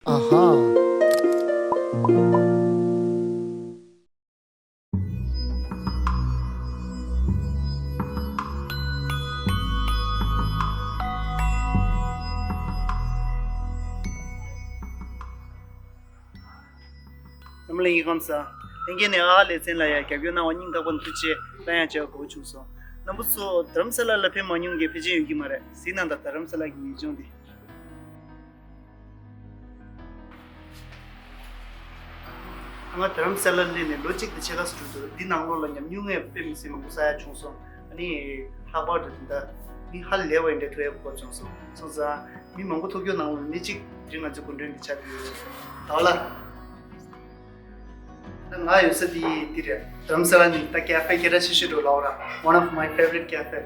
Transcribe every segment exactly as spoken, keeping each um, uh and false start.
ཨ་ཧ། རྣམ་པ་ལྷན་རྒྱས་ཁམས་བཟང་། ལྷན་རྒྱས་ནས་ཨ་ཧ་ལེ་ཚན་ལ་ཡང་རྒྱབ་སྐྱོར་གནང་བ་སྙིང་ཐག་པ་ནས་ཐུགས་རྗེ་ཆེ། སླར་ཡང་མཇལ་བར་དགའ་བོ་བྱུང་སོང་། རྣམ་པ་ཚོ་རྡ་རམ་ས་ལ་ལ་ཕེབས་མ་མྱོང་མཁན་ཕལ་ཆེར་ཡོད་ཀྱི་མ་རེད། གཟིགས་གནང་དང་། རྡ་རམ་ས་ལ་གི་ངེས་སྦྱོང་འདི། ང་རྡ་རམ་ས་ལར་སླེབས་ནས་ལོ་གཅིག་དང་ཕྱེད་ཀ་ཙམ་འགྲོ་འདུག་འདི་ནང་ལོགས་ལ་ཉམས་མྱོང་ངས་དཔེ་མི་སྲིད་མང་པོ་བསགས་ཡག་བྱུང་སོང་། ཨ་ནི་ལྷག་པར་དུ་དེ་འདྲ་མི་ཧ་ལས་པ་འདྲ་ཐུག་ཡག་གོ་བྱུང་སོང་། སོང་ཙང་མི་མང་པོ་ཐུག་རྒྱུ་ནང་ལ་ནི་གཅིག་དེ་རིང་ང་ཚོའི་སྐུ་མགྲོན་འདི་ཆགས་ཀྱི་ཡོད། ཟླ་བ་ལགས། ད་ང་ཡོད་ས་དེ་འདི་རེད། རྡ་རམ་ས་ལ་ནི་ད་ཀེ་ཧྥེ་སྐད་གྲགས་ཆེ་ཤོས་འགྲོ་ལབ་ར། One of my favorite cafe,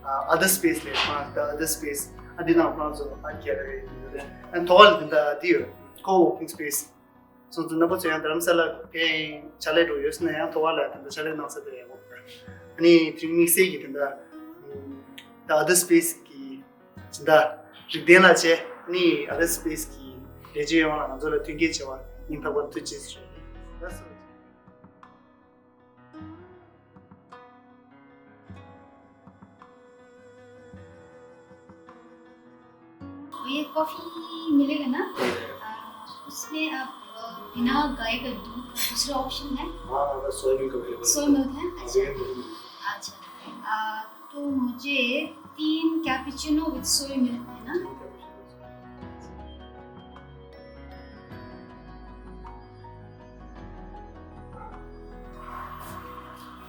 uh, Other Space ལས་ཁང་། The Other Space. ཨ་འདི་ནང་ཁོ་རང་ཚོ་ཨ་ཀེ་ཧྥེ་ཡོད་རེད། ཨ་ཐོག་ལ་འདི་འདྲ་འདི་ཡོད། Co-working space. སོང་ཙང་རྣམ་པ་ཚོ་ཡང་རྡ་རམ་ས་ལ་ཕར་ཕྱག་ལས་འགྲོ་ཡོད་ཟེར་ན་ཡང་ཐོག་ལ་དེ་འདྲ་ཕྱག་ལས་གནང་ས་དེ་ཡག་པོ་རེད། ཨ་ནི་དེ་རིང་དམིགས་བསལ་གྱི་དེ་འདྲ་The Other Space གི་ཇི་ལྟར་རིག་ལྡན་ལགས་བཅས་ནི་Other Space གི་ལས་བྱེད་ཡོངས་ལ་ང་ཚོ་ལ་མཐུན་རྐྱེན་བྱས་པར་སྙིང་ཐག་པ་ཐུགས་རྗེ་ཆེ་ཞུ། भैया, कॉफ़ी मिलेगा ना? आ, उसमें आप, अ, बिना गाय का दूध का दूसरा ऑप्शन है? हाँ, हमारा सोया मिल्क अवेलेबल है। सोया मिल्क है? हाँ, अच्छा। वेगन दूध। अच्छा। आ, तो मुझे तीन cappuccino with soy milk है ना? तीन cappuccino।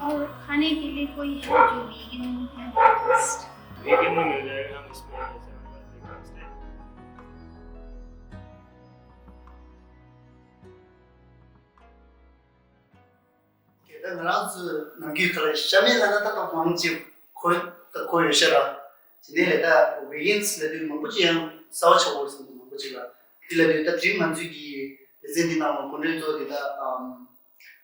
और खाने के लिए कोई है जो वीगन है ब्रेकफास्ट? वीगन में मिल जाएगा, हम इसमें जैसे हमारे पास ब्रेकफास्ट है। ད་ང་རང་ཚོའི་ནམ་རྒྱུན་ཁ་ལ་ཤ་མེད་ལ་ན་ད་ལྟ་མང་ཆེ་གོ་ད་གོ་ཡོད་ཤག་ར། དེ་ནས་ལས་ད་ཝི་གན་ལབ་དུས་མང་པོ་ཅིག་ཡང་གསར་པ་ཆགས་ཡོད་བསམ་འདུག་མང་པོ་ཅིག་ལ། དེ་ལབ་དུས་ད་དེ་རིང་ང་ཚོའི་གི་ལེ་ཚན་འདི་ནང་ལ་སྐུ་མགྲོན་གཙོ་བོ་དེ་ད་ཨམ་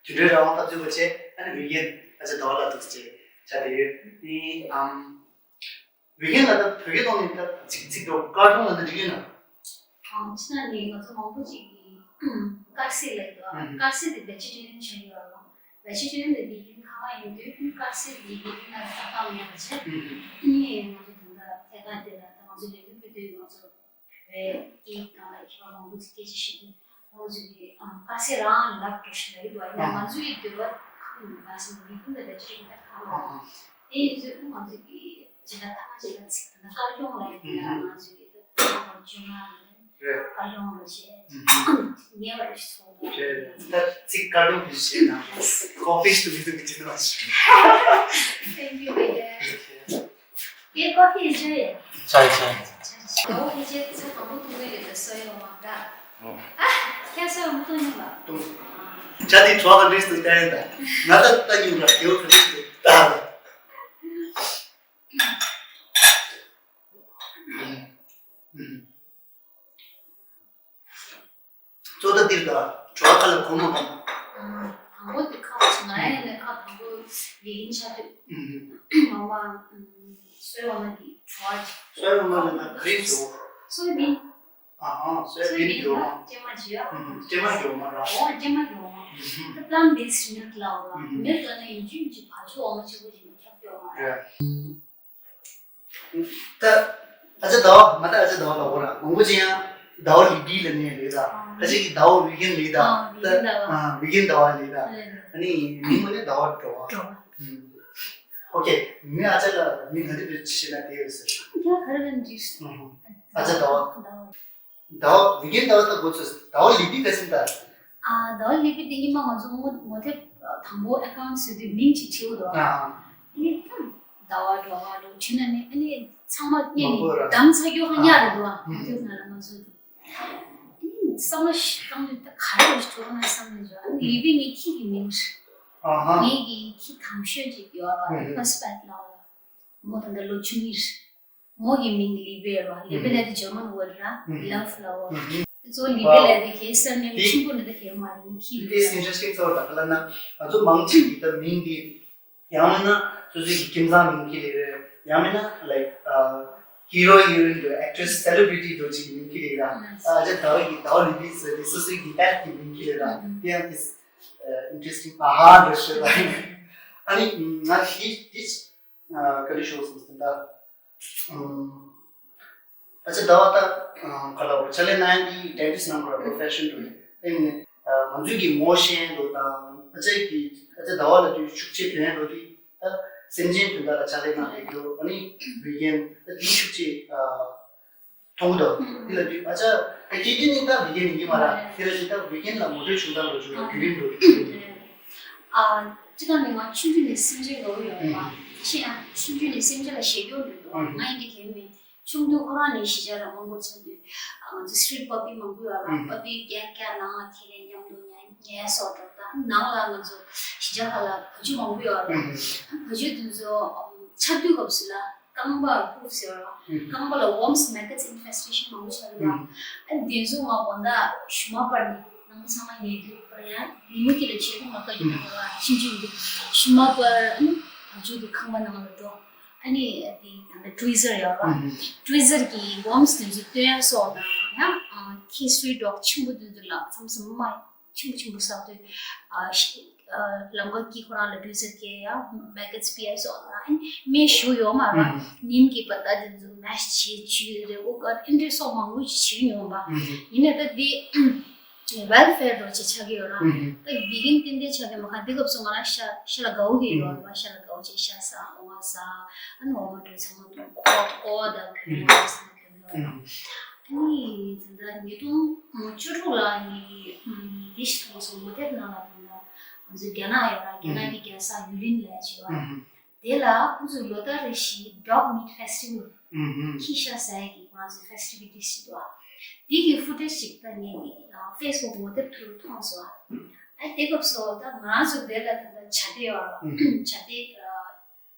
དུད་འགྲོའི་རང་དབང་འཐབ་རྩོད་པ་བྱས། ཨ་ནི་ཝི་གན་ཨ་ཅག་ཟླ་བ་ལགས་འདུག་ཅེས་བྱ་དེ་ཡོད། ཨ་ནི་ཨམ། ཝི་གན་ལ་ད་བོད་སྐད་ཐོག་ནས་ད་ཚིག་ཚིག་འགྲོ་དཀར་གདོང་ལ་ན་འགྲིག་གི་ན། ཨང་ཕྱི་ན་ནི་ང་ཚོ་མང་པོ་ཅིག་གིས་དཀར་ཟས་ལབ་འདུག་ཨ། ཨུམ། དཀར་ཟས་དེ་བེ་ཇི་ཊེ་རི་ཡན་ཆགས་ཀྱི་ཡོད་རེད། བེ་ཇི་ཊེ་རི་ཡན་དེ་ཝི་གན་ཁ་ཁ་ཡིན་དུས་དཀར་ཟས་དེ་ཝི་གན་ལ་ས་ཁ་མེད་པ་བྱས། ཨུམ། ཨ་ནི་ང་ཚོ་ད་ལྟ་ཐད་ཀར་དེ་ལ་ད་ང་ཚོ་ལས་འགུལ་སྤེལ་དུས་ང་ཚོ་བོད་སྐད་སྒང་ལ་མཁས་པ་མང་པོ་ཅིག་སྐད་ཆ་བཤད་དུས་ང་ཚོ་གིས་ཨང་དཀར་ཟས་རང་ལབ་འགྲོ་ཞིག་ལབ་ཡོད་པ་ཡིན་ན། ཨང་། ང་ཚོ་ཡི་འདོད་པ་ཁག་མི་འདུག་ཟེར་ནས་ཝི་གན་ལ་བེ་ཇི་ཊེ་རི་ཡན་ད་ཁག་མེད། ཨང་། དེ་ཡིན་དུས་ང་ཚོ་གིས་སྤྱིར་ན་ཐ་མ་ཅིག་ལ་ཚིག་ད་དཀར་གདོང་ལ་ཡིན་ན་ང་ཚོ་གིས་ད་དཀར་གདོང་ལ་བཅོས་མ་རེད། རེད། དཀར་གདོང་ལ་བྱས་ཉེ་བར་ཞིག་ཚོགས་འདུག་རེད། ད་ཚིག་དཀར་གདོང་གི་བྱས་ན་ཀོ་ཕི་ཞིག་ཏུ་མི་འདུག་གི་ཅི་ན། Thank you, baby. ཡེ་ཀོ་ཕི་བྱས། ཆའི་ཆའི། ཨོ་ཕི་ཆའི་ཚ་གང་པོ་འཐུང་གི་རེད་ད་སོ་ཡོང་བ་འདྲ། ཨ་ཁྱེད་སོ་ཡོང་འཐུང་ཉོ་བ། འཐུང་། ཇ་དེ་གྲོགས་དང་འདྲེས་སུ་བསྟན་ཡིན་ད། ང་ད་ལྟ་ཉིན་ར་རྒྱལ་བོ་ག་ཚོད་དུ་ལྟ། གཙོ་ད་འདིར་ད་གྲོགས་ཁ་ལ་གོ་མ་གམ། དང་པོ་དེ་ཁ་ཆེ་ང་ཡིན་ནས་ཁ་དང་པོ་ཡིན་ཆ་དུས། མ་མ་སོའི་འོ་མ་དེ་གྲོགས། སོའི་འོ་མ་ལ་ན་ག་རེ་བཟོ། སོའི་བིན། ཨ་ཧ། སོའི་བིན་གྱི་འོ་མ། ཀྱེ་མ་ཅི་ཡ། ཀྱེ་མ་གྱི་འོ་མ་ར། འོ་ཀྱེ་མ་གྱི་འོ་མ། ད་plant based milk ལ་འོ་མ། མིལ་ཀ་ན་ཡིན་རྒྱུ་མི་ཅི་བ་ཚོ་འོ་མ་ཆེ་པོ་ཅིག་ཁྱབ་ཀྱི་འོ་མ་ར། ད་ཨ་ཅག་ཟླ་བ་མ་ད་ཨ་ཅག་ཟླ་བ་ལ་འོ་ར་མང་པོ་ཅིག་ཡང་ཟླ་བ་ལི་པི་ལ་ནས་ལས་ད། ཁ་ཅིག་གི་ཟླ་བ་ཝི་གན་ལས་ད། ཨ་ཝི་གན་ཟླ་བ། ཨ་ཝི་གན་ཟླ་བ་ལས་ད། ཨ་ནི་མིང་ངོ་ནས་ཟླ་བ་དྲོ་བ། དྲོ་བ། ཨོ་ཁེ། མི་ཨ་ཅག་ལ་མི་ག་དེ་བེད་སྤྱོད་བྱེད་ན་དེ་ཡོད་ཟེར། ཡ་ག་རེ་ལ་འདྲིས། ཨ་ཅག་ཟླ་བ། ཟླ་བ། ཟླ་བ་ཝི་གན་ཟླ་བ་ད་གོ་ཚོད་ཟླ་བ་ལི་པི་ག་ཚིན་ད། ཨ་ཟླ་བ་ལི་པི་དེ་ཉི་མ་ང་ཚོ་ངོ་ངོ་དེབ་དང་པོ་ཨེ་ཁའུན་ཊི་ཟེར་དུས་མིང་ཅིག་བྲིས་འདུག་ཨ། དེ་ནས་ད་ཟླ་བ་དྲོ་བ་དྲོ་བྲིས་ན་ནི་ཨ་ནི་ཚང་མ་ཉན་ནས་མང་པོ་ར། གདམ་ཚ་རྒྱུ་ཧ་ཉག་རེད་འདུག་ཨ། ངོ་དེབ་ནང་ལ་ང་ཚོ་དེ་ནི་བསམ་བློ་ཞིག་བཏང་དུས་ད་ག་རེ་ཞིག་བྲིས་ན་བསམ་ནས་འཇོག་ཨ་ནི་ལི་པི་ངའི་ཁྱི་གི་མིང་རེད། ཨ་ཧ། ངའི་གི་ཁྱི་དམ་ཤོས་ཅིག་ཡོད་ར། ཧུམ་ཧུམ། ཧ་སི་པད་ལ་འོ་ལ་མོ་ད་ལྟ་ལོ་བཅུ་གཉིས་རེད། མོ་གི་མིང་ལི་པེ་ར། ལི་པེ་ལབ་དེ་ཇར་མན་ཝརཌ་ར། ལབ་ལབ་འོ། དེ་ཚོ་ལི་པེ་ལབ་དེ་ཁའི་སར་ནེམ་ཆེན་པོ་ནི་ད་ཁའི་མ་རེད་ནི་ཁྱི་རེད། It's interesting. ཚོར་ད་ག་ལ་ན་ང་ཚོ་མང་ཆེ་གི་ད་མིང་འདི་ཡང་མིན་ན་སོ་སོའི་གི་ཁྱིམ་ཚང་མིང་གི་ལི་རེད། ཡང་མིན་ན་like uh ཧི་རོ་ཧི་རོ་ཨིན་འདྲ་ཨེག་ཊི་རེ་སི་སེ་ལེ་བྷི་རི་ཊི་འདྲ་ཅིག་གི་མིང་འཁྱེར་ཡོད་ར། ཨ་ཅག་ཟླ་བ་གི་ཟླ་བ་ལི་ལི་ཟེར་ཏེ་སོ་སོའི་གི་པེཊ་གི་མིང་འཁྱེར་ཡོད་ར། དེ་ཡང་དེ་ཨིན་ཊི་རེ་སི་ཊིང་ཧ་ཧ་འདྲ་ཤོད་ད་ཡིན། ཨ་ནི་ང་ཞིག་ཞིག་ག་རེ་ཞུ་སོང་ཟེར་ད། ཨ་ཅག་ཟླ་བ་ད་ག་ལ་བ་ཕྱག་ལས་གནང་ཡ་དེ་ཌེན་ཊིསི་ནང་ལ་པོ་རོ་ཕེ་ཤན་འདྲ་ཡོད། དེ་ནི་ང་ཚོའི་གི་མོ་ཤེས་འདྲ་དང་ཨ་ཅག་གི་ཨ་ཅག་ཟླ་བ་ལ་དུས་ཤུགས་ཆེ་དོན་འདྲ་དེ། ད་སེམས་ཅན་དོན་དག་ལ་ཕྱག་ལས་གནང་བའི་རྒྱུ་ཨ་ནི་བི་གན་ད་དེ་ཤུགས་ཆེ་མཐོང་གི་འདུག་དེ་ལ་དུས་ཨ་ཅག་ད་སྐྱེ་རྒྱུ་ནི་ད་བི་གན་ཡིན་གྱི་མ་རེད། དེ་ལ་ཞིག་ད་བི་གན་ལ་ངོ་སྤྲོད་ཞུ་སྟངས་འགྲོ་རྒྱུ་ལ་བརྒྱུད་རིམ་འགྲོ་རྒྱུ། ཨ་སྤྱི་བཏང་ནས་ང་ཆུང་དུས་ནས་སེམས་ཅན་དགའ་བོ་ཡོད་པ་ཤེས་ན་ཆུང་དུས་ནས་སེམས་ཅན་ལ་ཞེ་འགྲོ་འདུག་ང་ཡིན་གྱི་གལ་མེད། ཆུང་དུས་ཁོ་རང་ནས་གཞིས་ཆགས་ལ་མང་པོ་ཚོར་དུས་ང་ཚོ་སི་ཊི་རིཊ་པ་པི་མང་པོ་ཡོད་ར། པ་པི་རྒྱག་རྒྱག་ནང་ལ་ཁྱེར་ནས་མཉམ་དུ་ཉལ་ཉལ་སོགས་འགྲོ། ད་ནང་ལ་ང་ཚོ་གཞིས་ཆགས་ཁག་ལ་བ་ཕྱུགས་མང་པོ་ཡོད་ར། བ་ཕྱུགས་དེ་ཚོ་ཆར་དུས་སྐབས་སུ་ལ་རྐང་པ་ཧུབ་ཟེར་བ་ར། རྐང་པ་ལ་ཝོམ་སི་མེ་གྷཊ་སི་ཨིན་ཕེ་སི་ཊེ་ཤན་མང་པོ་ཆགས་ཀྱི་ར། ཨ་དེ་ཚོ་ང་དགོང་དག་ཞུ་མ་པར་ནས་ནང་པ་ཚང་མ་ཉལ་དུས་པར་ཡང་ཉིན་མོ་དཀྱིལ་ལ་བྱེད་ཐུབ་མ་ཁ་ཡིན་ན་ང་ལ་ཕྱིན་ཆུ་ཡིན་དུས་ཞུ་མ་པར་ཨ་ནི་བ་ཕྱུགས་ཀྱི་ཁང་པ་ནང་ལ་འགྲོ། ཨ་ནི་དེ་ད་ལྟ་ཊི་ཝི་ཛར་ཡོད་ར། ཊི་ཝི་ཛར་གྱི་ཝོམ་སི་དེ་ཚོ་སྟོན་ཡ་སོགས་དང་ཡང་ཁི་སི་ཊི་རི་ཌོག་ཆེན་པོ་དེ་ཚོ་ལ་མཚམས་མཚམས་རྨ་ཆེན་པོ་ཆེན་པོ་ཟག་དུས་ཨ་ཤི་ཨ་ལམ་ཁ་དཀྱིལ་ཁོ་རང་ལ་ཊི་ཝི་ཛར་སྐྱེལ་ཡ་མེ་གྷཊ་སི་པི་ཨེ་སོགས་དང་ཨ་ནི་སྨན་ཞུ་ཡོད་མ་ར། ནིམ་གྱི་པ་ད་དེ་ཚོ་མེ་ཤི་བྱས་བཅུས་རེད། ཨོ་ཀ་ཨེ་འདྲས་སོགས་མང་པོ་ཞིག་བྱས་མྱོང་བ་ཡིན་ནའི་ད་དེ། ཝེལ་ཕེར་འདྲ་ཅིག་ཆགས་ཀྱི་ཡོད་ར། ད་བི་གན་ཏན་ཏན་ཆགས་ཀྱི་མ་ཁ་འདི་སྐབས་སུ་ང་རང་ཤ་ཤ་ལ་དགའ་བོ་གི་ཡོད་ར། ཤ་ལ་དགའ་བོ་ཅིག་ཤ་ཟ་འོ་མ་ཟ་ཨ་ནི་འོ་མ་འདྲ་ཚང་མ་འཐུང་ཀོ་ཀོ་དང་གོན་ཡ་ཟ་གོན་ཡོད་ར། ཨ་ནི་ད་ལྟ་ཉིས་སྟོང་བཅུ་དྲུག་ལ་ངས་འདི་ཞིག་མཐོང་སོང་། མོ་ཊའི་ནང་ལ་ད་ལྟ་ང་ཚོའི་རྒྱ་ནག་ཡོད་ར། རྒྱ་ནག་གི་རྒྱལ་ས་ཡུ་ལིན་ལ་ཅིག་ཡོད་ར། དེ་ལ་ཁོང་ཚོས་ལོ་ལྟར་རེ་བཞིན་ཌོག་མིཊ་ཕེ་སི་ཊི་ཝལ་ཁྱི་ཤ་ཟ་ཡ་གི་ང་ཚོའི་ཕེ་སི་ཊི་ཝི་ཊི་ཞིག་འདུག་དེ་གི་ཕུ་ཊེ་ཇི་ཞིག་ད་ངས་ཕེ་སི་བུག་ངོ་དེབ་ཐོག་ལ་མཐོང་སོང་། ཨ་དེ་སྐབས་སུ་ད་ང་རང་ཚོ་དེ་ལ་ད་ལྟ་བྱ་དེ་ཡོད་ར། བྱ་དེ་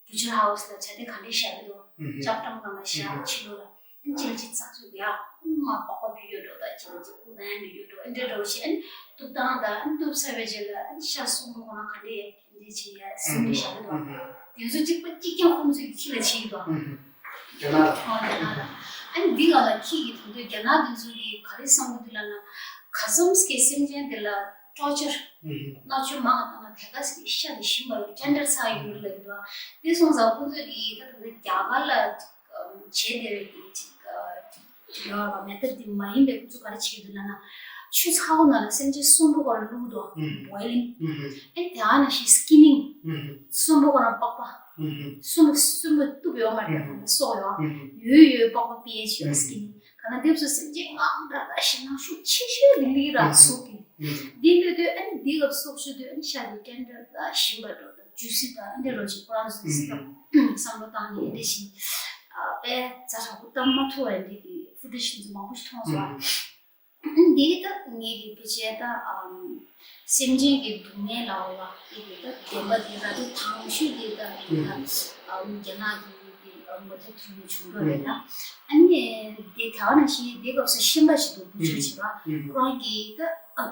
བུ་ཆར་ཧའུ་སི་ལ་བྱ་དེ་ག་འདྲས་བཞག་གི་འདུག་ལྕགས་སྒྲོམ་ནང་ལ་བཞག་ཕྱི་ལོགས་ལ་ཅི་ལ་ཅི་ཙག་ཙུག་ཡ་མ་པགས་པ་བུད་ཡོད་འགྲོ། ད་ཅི་ལ་ཅི་ཀུ་ན་ཡ་འདྲ་ཡོད་འགྲོ། ཨ་འདྲ་འདྲ་བོ་ཞིག་ཨ་ནི་གཏུབ་སྟངས་དང་ཨ་ནི་གཏུབ་ཚར་བའི་རྗེས་ལ་ཨ་ནི་ཤ་གསོན་པོ་ཁོ་ན་ག་འདྲས་ཡ་འདི་བྱེད་ཡ་སེམས་ནས་བཞག་གི་འདུག་དེ་ཚོ་གཅིག་པ་གཅིག་རྐྱང་ཁོང་ཚོས་ཁྱི་ལ་བྱེད་ཀྱི་འདུག་རྒྱ་ནག་ལ། ཨོ་རྒྱ་ནག་ལ། ཨ་ནི་འདི་ང་ལ་ཁྱི་གི་དོན་དུ་རྒྱ་ནག་དེ་ཚོ་གི་ག་རེ་བསམ་གི་འདུག་ལབ་ན། ག་ཙམ་ཞིག་སེམས་ཅན་དེ་ལ་ཊོར་ཅར་མནར་གཅོད་མང་བ་བཏང་ན་དེ་ག་ཞིག་ཤ་དེ་ཞིམ་པ་རེད། ཊེན་ཌར་ཚ་ཡོད་རེད་ལབ་ཀྱི་འདུག་དེ་སོང་ཙང་ཁོང་ཚོས་ཀྱི་ད་ད་ལྟ་རྒྱ་གར་ལ་བྱེད་བསྡད་པའི་གི་ཅིག་ཡོད་པ་མེ་ཐོད་དེ་མ་ཡིན་པའི་ཁོ་ཚོ་ག་རེ་བྱེད་ཀྱི་འདུག་ལབ་ན། ཆུ་ཚ་བོ་ནང་ལ་སེམས་ཅན་གསོན་པོ་ཁོ་རང་བླུགས་འདུག་བོའི་ལིང་། ཨེ་དེ་ཨ་ན་ཞིག་སི་ཀི་ནིང་། གསོན་པོ་ཁོ་རང་པགས་པ། གསོན་པོ་གསོན་པོ་གཏུབ་ཡོད་མ་རེད། ད་སོག་ཡོད། ཡོད་ཡོད་པགས་པ་པི་ཨེཆ་ཡོད་སི་ཀི་ནིང་། ག་ན་འདེབས་སུ་སེམས་ཅན་ངང་འདྲ་འདྲ་ཞིག་ནང་ཤུགས་ཆེ་ཤོས་ལི་ལི་ར་སོག་གི། འདི་ལོས་དུས་ཨ་ནི་འདི་སྐབས་སོག་ཤོད་དུས་ཨ་ནི་ཤ་དེ་ཀན་འདྲ་འདྲ་ཞིམ་པ་འགྲོ་དང་ཇུ་སི་དང་ཨ་འདྲ་རོ་ཞིག་ཁོ་རང་ཚོ་སི་ཏམ་བསམ་བློ་བཏང་ནས་ཨ་འདྲ་ཞིག་དཔེ་རྩ་དྲག་པོ་བཏང་མ་ཐུབ་པ་འདི་གི་ཕུ་ཊེ་ཇི་ཚོ་མང་པོ་ཞིག་མཐོང་སོང་། འདི་ད་ངེད་ཀྱི་ཕལ་ཆེར་ད་སེམས་ཅན་གྱི་སྡུག་བསྔལ་ལ་འོ་བ་དེ་གི་ད་བདེན་པ་དེ་ར་ཏུ་ཐང་ཤུ་དེ་ད་དེ་ད་རྒྱ་ནག་གི་དེ་མོ་ཐབས་ཐུབ་ནས་བྱུང་འགྲོ་རེད་ད། ཨ་ནི་དེ་ད་ནང་བཞིན་དེ་སྐབས་སུ་ཤན་པ་ཞིག་འདུག་བུ་ཆུ་བྱེད་པ་ཁོ་རང་གིས་ད་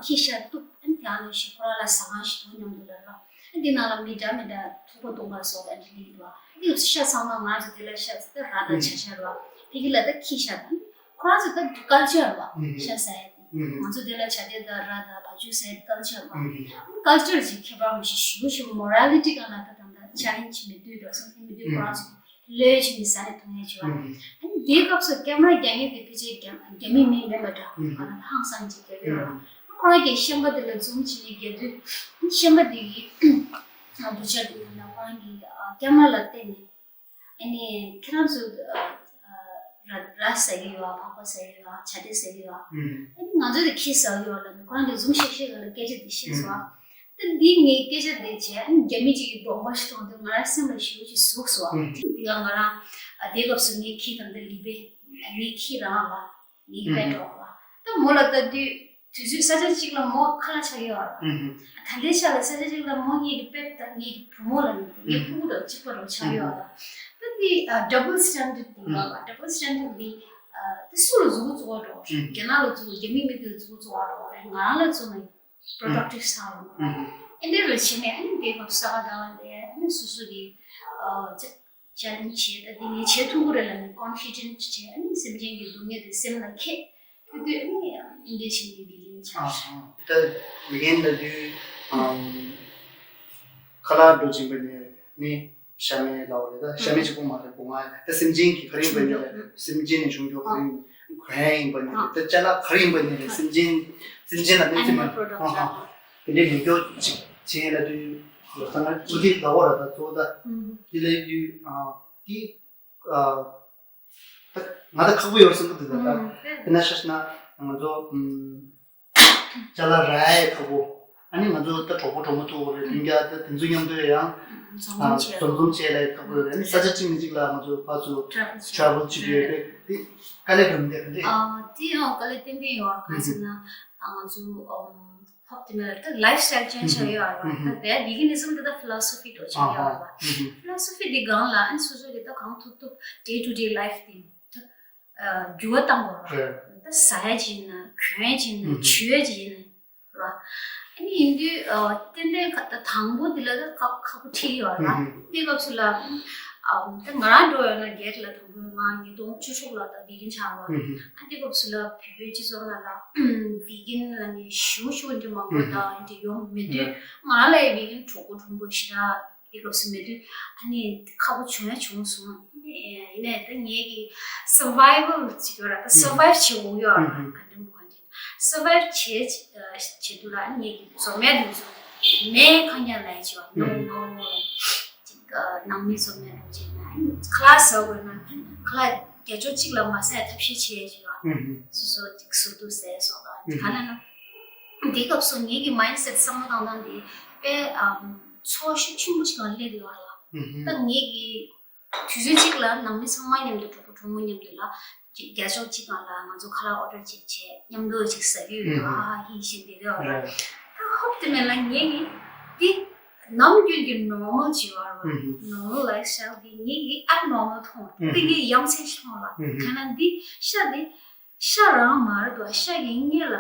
ཁྱི་ཤ་གཏུབ། ཨ་ནི་ད་ནང་བཞིན་ཁོ་རང་ལ་ཟ་ཁང་ཞིག་འདུག་མཉམ་དུ་ལ་ར། ཨ་འདི་ནང་ལ་མི་འདྲ་མི་འདྲ་ཐུག་པ་གཏོང་བ་སོགས་ཨ་འདྲ་ལི་འདུག་འདི་སྐབས་སུ་ཤ་ཚང་མ་ང་ཚོ་དེ་ལ་ཤ་ད་ར་དང་བྱ་ཤ་ར་ཕ་གི་ལ་ད་ཁྱི་ཤ་དང་། ཁོ་རང་ཚོ་ད་ཀལ་ཅར་བ་ཤ་ཟ་ཡ་དེ། ང་ཚོ་དེ་ལ་བྱ་དེ་དང་ར་དང་བ་ཕྱུགས་ཟ་ཡ་དེ་ཀལ་ཅར་བ། ཀལ་ཅར་ཅིག་ཁྱད་པར་མི་ཤེས་ཞུ་ཞུ་མོ་ར་ལི་ཊི་ག་ལ་ད་དང་ད་ཅ་ལེན་ཅི་མི་འདུག་འགྲོ་སོང་དེ་མི་འདུག་ཁོ་རང་ཚོ་ལོས་ཅི་མི་ཟ་ནས་གཏོང་ཡ་ཅི་བ། ཨ་ནི་དེའི་སྐབས་སུ་ཀེམ་ར་རྒྱག་མཁན་དེ་ཕལ་ཆེར་རྒྱ་རྒྱ་མི་མི་མེད་པ་འདྲ་ག་ལ་ཧང་སང་ཅིག་རྒྱག་གི་ཡོད་ར། ཁོ་རང་གིས་ཤན་པ་དེ་ལ་འཛུམ་བྱས་ནས་རྒྱག་དུས་ཤན་པ་དེ་གིས་བུ་ཆ་དེ་ལ་ཁོ་རང་གིས་ཀེམ་ར་ལ་བལྟས་ནས། ཨ་ནི་ཁྱེད་རང་ཚོ་ཨ་ཨ་ར་ར་ཟ་གི་ཡོད་ཨ། ཕག་པ་ཟ་གི་ཡོད་ཨ། བྱ་དེ་ཟ་གི་ཡོད་ཨ། ཨ་ནི་ང་ཚོ་དེ་ཁྱི་ཟ་གི་ཡོད་ལབ་ནས་ཁོ་རང་གིས་འཛུམ་ཤིག་ཤིག་ག་ལ་སྐད་ཆ་དེ་བཤད་སོང་ཨ། ད་འདི་ངས་སྐད་ཆ་དེ་བྱས་ཨ་ནི་རྒྱ་མི་གཅིག་གིས་གདོང་པ་ཞིག་མཐོང་དུས་ང་རང་སེམས་ལ་ཞེ་པོ་ཅིག་ཟུག་སོང་ཨ། དེ་ག་ང་རང་ཨ་དེ་སྐབས་སུ་ངའི་ཁྱི་དང་འདི་ལི་པེ་ངའི་ཁྱི་རང་ལ་ངའི་པེ་ཊི་རང་ལ་ད་མོ་ལ་ལྟ་དུས། དུས་ཚོད་ས་ཆ་གཅིག་ལ་མོ་ཁ་ལག་ཆགས་ཡོད་ར། ད་ལྟའི་ཆ་ལ་ས་ཆ་གཅིག་ལ་མོ་ངེད་ཀྱི་པེ་ཊི་དང་ངེད་ཀྱི་བུ་མོ་ལ་ངེད་ཀྱི་ཕྲུ་གུ་དང་གཅིག་པ་རུ་ཆགས་ཡོད་ར། ད་འདི་ཨ་ཌབ་བལ་སི་ཊན་ཌར་ཌི་འདི་ག་ཌབ་བལ་སི་ཊན་ཌར་ཌི་འདི་ཨ་དེ་སུ་ལ་མཛུབ་གུ་བཙུགས་པ་འགྲོ་རེད། རྒྱ་ནག་ལ་མཛུབ་གུ་རྒྱ་མི་མི་དེ་ལ་མཛུབ་གུ་བཙུགས་པ་འགྲོ་རེད། ང་ལ་བཙུགས་ན་པྲོ་ཌག་ཊིབ་ས་རུ་ཨེ་འདྲ་རུ་བྱས་ནས་ཨ་ནི་དེ་ག་ས་ག་ད་ལ་དེ་ཨ་ནི་སུ་སུ་གི་ཨ་ཅེ། challenge བྱས། ད་དེ་ངས་བྱེད་ཐུབ་ཀྱི་རེད་ལབ་ནས་confident བྱས། ཨ་ནི་སེམས་ཅན་གྱི་སྡུག་བསྔལ་དེ་སེམས་ལ་འཁྱེར། དེ་དུས་ཨ་ནི་ཨིན་འདྲ་བྱས་ནས་བི་གིན་ཆགས། ད་བི་གིན་ལབ་དུས་ཨམ། ཁ་ལག་འགྲོ་བཞིན་པ་ནས་ནི་ཤ་མེད་ལབ་པ་རེད། ད་ཤ་མེད་གཅིག་པོ་མ་རེད། སྒོ་ང་ད་སེམས་ཅན་གྱི་ཁ་རིང་པ་ནས་རེད། སེམས་ཅན་ནས་བྱུང་རྒྱུ་ཁ་རིང་གོན་ཡ་ཡིན་པ་ནས་རེད། ད་ཅ་ལག་ག་རེ་ཡིན་པ་ནས་རེད། སེམས་ཅན་སེམས་ཅན་ལ་གནོད་འཚེ་མ་རེད། དེ་འདྲའི་ལས་འགུལ་ཅིག་བྱས་ལབ་དུས་ལོ་ཙཱ་ང་ཚོ་དེ་ལབ་པ་རེད། ད་གཙོ་བོ་ད་དེ་ལབ་དུས་དེ་ང་ད་ཁག་པོ་ཡོད་བསམ་གི་འདུག་ད་ལྟ་དཔེར་ན་ཆ་བཞག་ན་ང་ཚོ་ཅ་ལག་རག་ཡ་ཁག་པོ། ཨ་ནི་ང་ཚོ་ད་གྲོགས་པོ་གྲོགས་མོ་ཐུག་རེད། སྤུན་ཀྱག་ད་དེ་ཚོ་མཉམ་དུ་ཡང་འཛོམས་འཛོམས་བྱས་ལ་ཁག་པོ་ཡོད་རེད། ཨ་ནི་ས་ཆ་གཅིག་ནས་གཅིག་ལ་ང་ཚོ་ཕར་ཚུར་travel བྱེད་རྒྱུ་ཡོད་རེད། དེ་དཀའ་ལས་ཁག་མི་འདུག་རེད། ཨ་དེ་ཡང་དཀའ་ལས་ཏན་ཏན་ཡོད་རེད། གང་ཟེར་ན་ང་ཚོ་ཧོབ་དེ་མེད་ལ་ད་lifestyle change བྱ་ཡོད་རེད། ད་དེ་veganism དེ་ད་philosophy འགྲོ་ཆགས་ཡོད་རེད། Philosophy དེ་སྒང་ལ་ཨ་ནི་སོ་སོ་གི་ད་གང་ཐུབ་ཐུབ་day to day life དེ་ད་འགྱུར་བ་བཏང་དགོས་རེད། ད་ཟ་ཡ་ཅིག་ཡིན་ན་གོན་ཡ་ཅིག་ཡིན་ན་ཆུ་ཡ་ཅིག་ཡིན་ན་རེད། ཨ་ནི་ཡིན་དུས་ཏན་ཏན་ད་དང་པོ་དེ་ལ་ད་ཁག་ཁག་པོ་འཕྲད་ཡོད་རེད། དེ་སྐབས་སུ་ལ་ད་ང་རང་འགྲོ་ཡོད་ན་gate ལ་དང་པོ་ང་ཉིས་སྟོང་བཅུ་དྲུག་ལ་ད་vegan ཆགས་པ། ཨ་དེ་སྐབས་སུ་ལ་བོད་པའི་སྤྱི་ཚོགས་ནང་ལ་vegan ལ་ནི་ཞུ་ཞུ་འདྲ་མང་པོ་དང་འདྲ་ཡོང་མེད་དུས་ང་རང་ལ་vegan གྲོགས་པོ་གྲོགས་པོ་ཞེ་དྲག་དེ་སྐབས་སུ་མེད་དུས་ཨ་ནི་ཁག་པོ་བྱུང་ཡ་བྱུང་སོང་། ཡིན་ནའི་ད་ངེད་ཀྱི་survival ཅིག་ཡོད་ར། ད་survive བྱེད་དགོས་ཡོད་ར། ག་འདྲ་མོ་ག་འདྲ་survive བྱེད་བྱེད་དུས་ལ་ཨ་ནི་ངེད་ཀྱི་འཛོམས་ཡ་དེ་ཚོ་མེད་ཁ་ཉག་ལ་ཡ་ཅིག་ཡོད་ར། ནོ་ནོ་ཅིག་ནང་མི་འཛོམས་ཡ་ར་ཅིག་ན་ཨ་ནི་ཁ་ལག་ཟ་དགོས་ན་ཁ་ལག་རྒྱ་ཅོག་གཅིག་ལ་མ་ཟ་ཡ་ཐབས་ཤེས་བྱེད་ཡ་ཅིག་ཡོད་ར། སོ་སོ་ཅིག་ཟུར་དུ་ཟས་སོགས་ལ་ག་ལ་ན། དེའི་སྐབས་སུ་ངེད་ཀྱི་mindset བསམ་བློ་བཏང་སྟངས་དེ་དཔེ་ཨམ་ཚོར་ཤུགས་ཆེན་པོ་ཞིག་ལ་སླེབས་ཡོད་ལ། ད་ངེད་ཀྱི་དུས་ཚོད་གཅིག་ལ་ནང་མི་ཚང་མ་མཉམ་དུ་གྲོགས་པོ་གྲོགས་མོ་མཉམ་དུ་ལ་ཅིག་རྒྱ་ཤོག་གཅིག་སྒང་ལ་ང་ཚོ་ཁ་ལག་order་ཅིག་བྱས་མཉམ་དུ་ཅིག་ཟ་གི་ཡོད། ཧ་ཧ་ཧི་ཧི་བྱས་བསྡད་ཡོད་ལ། ད་ཧོབ་དེ་མེད་ལ་ངེད་ཀྱི་འདི་ནམ་རྒྱུན་གྱི་normal་ཅིག་ཡོད་ར། Normal lifestyle་འདི་ངེད་ཀྱི་abnormal་མཐོང་། འདི་ངས་ཡ་མཚན་ཞིག་མཐོང་ལ། ག་ན་འདི་ཤ་འདི་ཤ་རང་མ་རེད་དོ། ཤ་གི་སྔོན་ལ་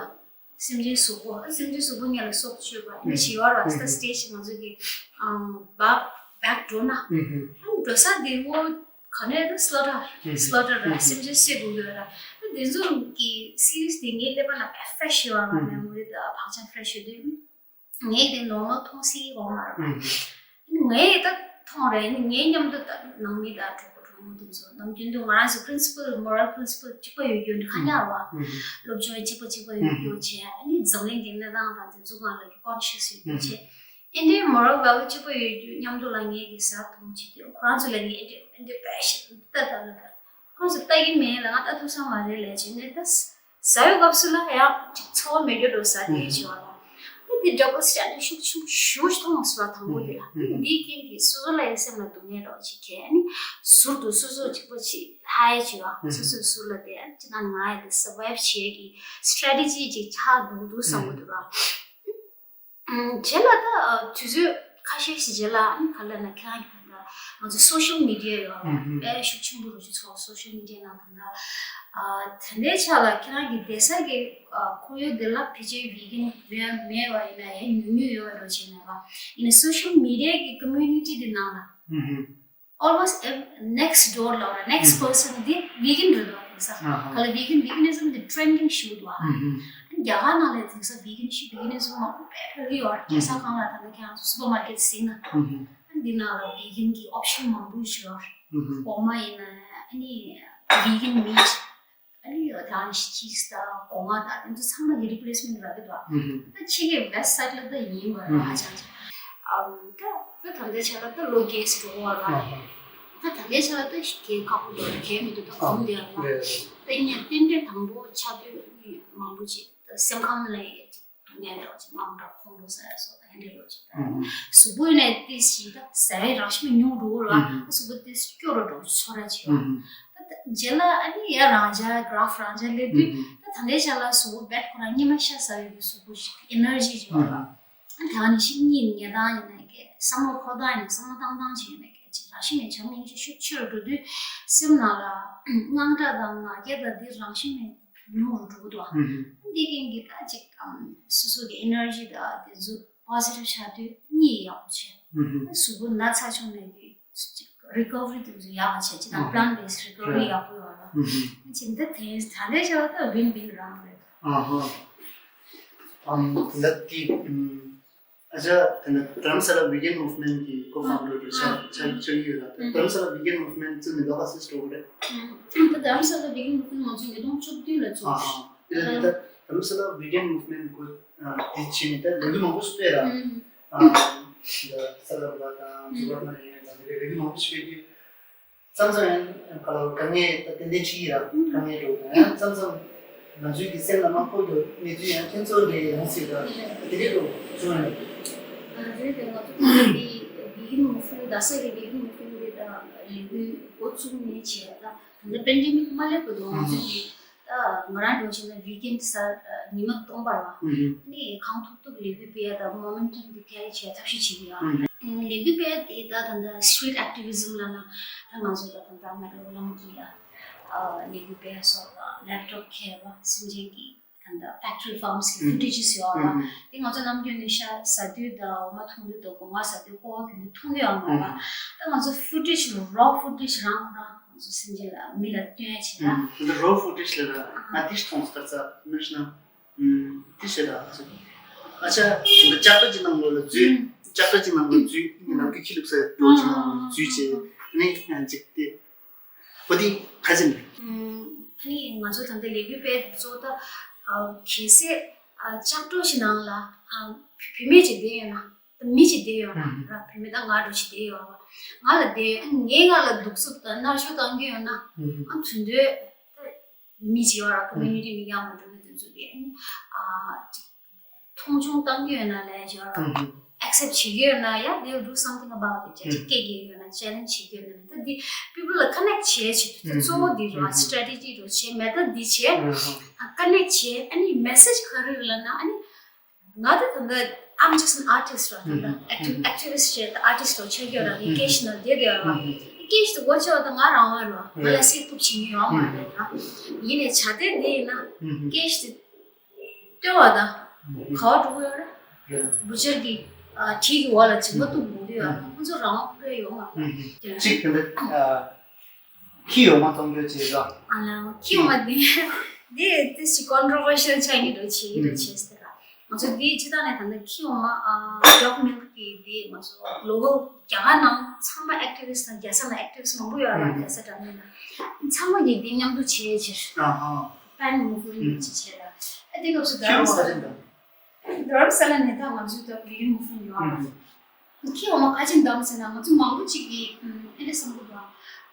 སེམས་ཅན་གཟུགས་པོ། སེམས་ཅན་གཟུགས་པོ་སྔོན་ལ་སྲོག་གཅོད་པ་ནི་ཞི་བ་ར་སྟ་stage་ང་ཚོ་གི་back back་འགྲོ་ན་འགྲོ་ས་དེ་བོ་ག་ནས་ད་slaughter slaughter་ར་སེམས་ཅན་བསད་དགོས་ཡོད་ར། ད་དེ་ཚོ་གི་series་དེ་ངའི་ཀླད་པ་ལ་fresh་ཡོད་ར། memory་ད་བག་ཆགས་fresh་ཡོད་དུས། ངས་དེ་normal་མཐོང་སྲིད་ཀྱི་ཡོད་མ་རེད། ངས་ད་མཐོང་རེད། ངའི་མཉམ་དུ་ད་ནང་མི་དང་གྲོགས་པོ་གྲོགས་མོ་དེ་ཚོ་ནམ་རྒྱུན་དུ་ང་རང་ཚོ་principle moral principle་གཅིག་པ་ཡོད་རྒྱུ་འདི་ག་ཉག་རེད་བ། སློབ་སྦྱོང་གཅིག་པ་གཅིག་པ་ཡོད་རྒྱུ་བྱས། ཨ་ནི་འཛམ་གླིང་གི་གནས་སྟངས་དང་དེ་ཚོ་སྒང་ལ་conscious་ཡོད་རྒྱུ་བྱས། ཨེ་འདྲའི་moral value་གཅིག་པ་ཡོད་རྒྱུ་མཉམ་དུ་ལ་ངས་ཀྱི་ཟ་འཐུང་བྱེད་དུས་ཁོ་རང་ཚོ་ལ་ངས་ཨེ་འདྲའི་ཨེ་འདྲའི་བེད་ཤེད་ད་ད་ལ་ད། ཁོང་ཚོ་ལྟ་གི་མེད་ལ་ང་ལྟ་ཐུབ་ས་མ་རེད་ལབ་བྱས་ནས་ད་ཟ་ཡོད་སྐབས་སུ་ལ་ཡང་ཅིག་ཚོར་བ་མེད་རྒྱུ་འགྲོ་ཟ་དེ་བྱེད་བ་ལ། ད་དེ་double standard་ཤུགས་ཆེན་པོ་ཞེ་པོ་ཅིག་མཐོང་བ་སོ་ལ་དང་པོ་དེ་ལ། འདིའི་རྐྱེན་གྱིས་སོ་སོ་ལ་ཡང་སེམས་ལ་སྡུག་བསྔལ་འདྲ་བོ་ཅིག་གས་ནི་ཟུར་དུ་སོ་སོ་གཅིག་པོ་ཅིག་ལྷ་ཡ་བྱེད་བ། སོ་སོའི་ཟུར་ལ་དེ་ཅི་ད་ང་ཡ་དེ་survive་བྱེད་ཀྱི་strategy་ཅིག་ཆགས་འདུག་འདུག་བསམ་གྱི་འདུག་ར། རྗེས་ལ་ད་དུས་ཚོད་ཁ་ཤས་ཤིག་རྗེས་ལ་ཨ་ནི་ག་ལབ་ན་ཁྱེད་རང་གི་ད་ལྟ་ང་ཚོ་social media་ཡོད་རེད། དཔེ་ཤུགས་ཆེན་པོ་རུ་ཅིག་ཚོགས། social media་ནང་ད་ལྟ་ད་ལྟའི་ཆ་ལ་ཁྱེད་རང་གི་བསྡད་ས་གི་ཁོར་ཡུག་དེ་ལ་ཕལ་ཆེར་vegan་མེད་མེད་པ་ཡིན་ན་ཡང་ཉུང་ཉུང་ཡོད་རེད་བྱས་ན་ལ། ཡིན་ན་social media་གི་community་དེ་ནང་ལ། Almost ev- next door ལ་next person་དེ་vegan་རེད་འདུག་དེང་སང་། ག་ལ་vegan veganism་དེ་trending་ཞུ་འདུག་ཨ། རྒྱ་གར་ནང་ལ་དེང་སང་vegan་ཞིག་veganism་མང་པོ་དཔེ་ཕེབས་ཀྱི་ཡོད་རེད། རྒྱལ་ས་གང་ལ་ད་ལྟ་ཁྱེད་རང་ཚོ་supermarket་ཟིན་ན་འདི་ནང་ལ་vegan་གི་option་མང་པོ་ཞིག་ཡོད་རེད། འོ་མ་ཡིན་ན་ཨ་ནི་vegan meat། ཨ་ནི་ད་ནི་cheese་དང་སྒོ་ང་དང་དེ་ཚོ་ཚང་མ་གི་replacement་རག་གི་འདུག་ཨ། ད་ཕྱི་གི་website་ལ་ད་ཡིན་པ་རེད་ཧ་ཅང་ཅིག་ཨམ་ད་ད་ད་ལྟའི་ཆ་ལ་ད་ལོ་རྒས་སུ་འགྲོ་བ་རེད། ད་ད་ལྟའི་ཆ་ལ་ད་གལ་ཁག་པོ་འདུག་གལ་མི་འདུག་ད་གོམས་བསྡད་ཡོད་རེད། ད་ཡིན་ཡང་རྟེན་འབྲེལ་དང་པོ་ཆགས་དུས་ཨ་ནི་མང་པོ་ཅིག་ད་སེམས་ཁམས་ལ་ཡང་ཅིག་སྡུག་བསྔལ་འདྲ་བོ་ཅིག་མང་དྲགས་ཁོང་ཁྲོ་ཟ་ཡ་སོགས་ད་ཨེ་འདྲ་འདྲ་བོ་ཅིག་ད་གཟུགས་པོ་ཡིན་ནའི་ཏོག་ཙམ་ཅིག་ད་ཟ་ཡའི་རང་བཞིན་ཉུང་འགྲོ་གི་རེད་བ། ད་གཟུགས་པོ་ཏོག་ཙམ་སྐྱོ་རུ་འགྲོ་ཚོར་ར་ཅིག་ཡོད། ད་རྗེས་ལ་ཨ་ནི་ཡ་རང་འཇགས་graph་རང་འཇགས་སླེབས་དུས་ད་ད་ལྟའི་ཆ་ལ་གཟུགས་པོ་རྦད་ཁོ་རང་སྔོན་མ་ཤ་ཟ་ཡོད་པའི་གཟུགས་པོ་ཞིག་energy་ཅིག་ཡོད་ར། ཨ་ད་ནི་ཤིང་གཉིད་ཉལ་སྟངས་ཡིན་ན་གས་བསམ་བློ་འཁོར་སྟངས་ཡིན་ན་བསམ་བློ་བཏང་སྟངས་ཅིག་ཡིན་ན་གས་ཅིག་རང་བཞིན་མེད་བྱམས་སྙིང་རྗེ་ཤུགས་ཆེ་རུ་འགྲོ་དུས་སེམས་ནང་ལ་དངངས་སྐྲག་དང་ང་རྒྱལ་དང་འདི་རང་བཞིན་མེད་ཉུང་རུ་འགྲོ་གི་འདུག་ཨ། འདི་རྐྱེན་གྱིས་ད་ཅིག་སོ་སོ་གི་energy་དང་དེ་ཚོ་positive་ཆགས་དུས་གཉིད་ཡག་པོ་བྱས། གཟུགས་པོ་ན་ཚ་བྱུང་ནས་ཀྱི་ཅིག་ recovery དེ་ཚོ་ཡག་ག་བྱས་ཅི་དང་plant based recovery ཡག་པོ་ཡོད་ར། ཅི་འདི་དེ་ད་ལྟའི་ཆ་ལ་ད་win win རང་རེད། ཨ་ཧ། ཨམ་ད་དེ་ཨ་ཅག་དེ་ནི་དྷ་རམ་ས་ལ་vegan movement གི་co-founder དུ་ཆགས་ཆགས་ཆགས་ཡོད་ལ། དྷ་རམ་ས་ལ་vegan movement ཚུད་ནས་ལོ་ག་ཚོད་འགྲོ་གི་རེད། ད་དྷ་རམ་ས་ལ་vegan movement ང་ཚོ་ཉིས་སྟོང་བཅུ་བདུན་ལ་ཚུགས། ཨ་ཧ། དེ་ལ་ད་དྷ་རམ་ས་ལ་vegan movement གོ་དེ་ཕྱིན་ནས་ད་ལས་འགུལ་མང་པོ་ཞིག་སྤེལ་ལ། ཨ་ད་ས་ལ་བ་དང་ཛུ་བ་ན་ཡང་ད་ལས་འགུལ་མང་པོ་ཞིག་སྤེལ་རྒྱུ། མཚམས་མཚམས་ཡང་ག་ལ་དཀའ་ངལ་ད་ཏན་ཏན་ཅིག་ཡིན་ར། དཀའ་ངལ་འགྲོ་ཡང་མཚམས་མཚམས་ང་ཚོའི་གི་སེམས་ལ་མ་འཁོར་རྒྱུ་གནས་ཚུལ་ཡང་ཁྱེད་ཚོ་འདྲ་ཡོང་སྲིད་ད་དེ་རིགས་རུ་བྱུང་ཡོད། ང་ཚོའི་དེ་ང་ཚོ་ད་ལྟ་འདི་བི་གིན་མུ་ཕུ་རྡ་ས་གི་བི་གིན་མུ་ཕུ་འདི་ད་ལས་འགུལ་འགོ་བཙུགས་ནས་བྱས་ད་ད་ལྟ་པེན་ཌེ་མིག་མ་སླེབས་བར་དུ་ང་ཚོ་གི་ད་ང་རང་འགྲོ་བྱས་ན་weekend གསར་ཉི་མ་སྟོང་པར་བ་ནས་གང་ཐུབ་ཐུབ་ལས་འགུལ་སྤེལ་ཡ་ད་momentum འདི་carry བྱས་ཐབས་ཤེས་བྱེད་ཀྱི་ཡོད། ལས་འགུལ་སྤེལ་དེ་ད་ད་ལྟ་street activism ལབ་ན་ད་ང་ཚོ་ད་ད་ལྟ་མེག་ལོ་ལམ་གྱི་ལ་ལས་འགུལ་སྤེལ་སོགས་ལ་laptop འཁྱེར་བ་སེམས་ཅན་གྱི་ད་ལྟ་factory farms གི་footages ཡོད་ར། དེ་ང་ཚོ་ནམ་རྒྱུན་ནས་ཤ་ཟ་དུས་དང་འོ་མ་འཐུང་དུས་དང་སྒོ་ང་ཟ་དུས་ཀོ་བ་གྱོན་དུས་འཐུང་གི་ཡོད་མ་རེད་པ། ད་ང་ཚོ་footage raw footage རང་རང་ང་ཚོ་སེམས་ཅན་ལ་མི་ལ་སྟོན་ཡ་བྱེད་ད། ད་raw footage ལ་ད་ང་དེ་མཐོང་སྐར་ཚ་མི་ཤི་ན། ཨུམ། དེ་བྱས་ལ་ཨ་ཅག་ད་ལྕགས་དྲ་གཅིག་ནང་ལོགས་ལ་འཛུལ། ཨུམ། ལྕགས་དྲ་གཅིག་ནང་ལོགས་འཛུལ་ནམ་རྒྱུན་ཁྱི་ལུག་ཟ་འགྲོ་གཅིག་ནང་ལོགས་འཛུལ་བྱས་ནས་ཡང་གཅིག་དེ་བོ་དེ་ཁ་ཅིག་རེད། ཨུམ། ཨ་ནི་ང་ཚོ་ད་ལྟ་ལས་འགུལ་སྤེལ་གཙོ་ད་གལ་སྲིད་ལྕགས་དྲ་ཞིག་ནང་ལ་བུད་མེད་ཅིག་བསྡད་ཡོད་ན་མི་ཅིག་བསྡད་ཡོད་ན་བུད་མེད་ད་ང་འདྲ་ཅིག་བསྡད་ཡོད་ང་ལ་བསྡད་ཡོད་ངས་ང་ལ་གདུག་རྩུབ་དང་མནར་གཅོད་བཏང་གི་ཡོད་ན་ཨ་དུས་འདོད། མི་བྱེད་བར་community མི་ཡང་མ་འགྲོ་གི་དུས་ཚོད་ཀྱི་ཨ་ཅིག་མཐོང་ཆུང་བཏང་གི་ཡོད་ན་ལས་བྱེད་བར་accept བྱེད་ཀྱི་ཡོད་ན་ཡ་they'll do something about it ཅེས་ཅིག་སྐད་རྒྱག་གི་ཡོད་ན་challenge བྱེད་ཀྱི་ཡོད་ན་ད་འདི་people ལ་connect བྱེད་བྱེད་དུས་གཙོ་བོ་འདི་རེད་strategy རེད་བྱེད་མེད་ད་འདི་བྱེད་connect བྱེད་ཨ་ནི་message ག་རེ་རེད་ལབ་ན་ཨ་ནི། ང་ད་ད་ལྟ་I'm just an artist ར་ད་ལྟ་activ- activist བྱས་ད་artist ར་ཆགས་ཡོད་ར་ངའི་སྐད་ཆ་ནང་བསྡད་བསྡད་ཡོད་ར་སྐད་ཆ་དེ་གོ་ཆེ་བ་ད་ང་རང་བ་ར་ང་ལ་སྲིད་ཐུབ་བྱེད་མཁན་ཡོད་མ་རེད་ར་ཡིན་ནའི་བྱ་དེ་འདི་ཡིན་ན་སྐད་ཆ་དེ་སྟོན་བ་ད་ག་བ་འགྲོ་གི་ཡོད་ར་butcher གི་གྲི་གི་འོག་ལ་མཇིང་པ་གཏུབ་འོང་གི་ཡོད་ར་ཁོང་ཚོ་རང་དབང་ཁོ་ར་ཡོད་མ་རེད། གཅིག་དེ་འདྲ། ཁྱི་ཡོང་མ་གཏོང་རྒྱུ་བྱེད་ར། ཨ་ལ་ཁྱི་ཡོང་མ་དེ་དེ་དེ་ཞིག་controversial ཆགས་ཀྱི་འདུག་བྱེད་ཀྱི་འདུག་བྱེད་ཟེར་ར། ང་ཚོ་དེའི་སྤྱི་བཏང་ནས་ད་ལྟ་ཁྱི་ཡོང་མ་ཨ་dog milk གི་དེ་ང་ཚོ་global རྒྱ་གར་ནང་ཚང་མ་activist དང་རྒྱལ་ས་ནང་activist མང་པོ་ཡོད་ར་རྒྱལ་ས་འདྲ་མིན་ན་ཚང་མ་གིས་དེ་མཉམ་དུ་བྱེད་ཕྱིར་pan movement ཅིག་བྱེད་ར། ཨ་དེ་སྐབས་སུ་ད་ར་ས་རེད་འདུག་དྷ་རམ་ས་ལ་ནས་ད་ང་ཚོའི་ད་བི་གི་མུ་ཕུན་ཡོད་ཨ། ཁྱི་འོ་མ་ག་ཅིག་འདམ་ཟེར་ན་ང་ཚོ་མང་པོ་ཅིག་གིས་ཨེ་འདྲ་བསམ་གི་འདུག་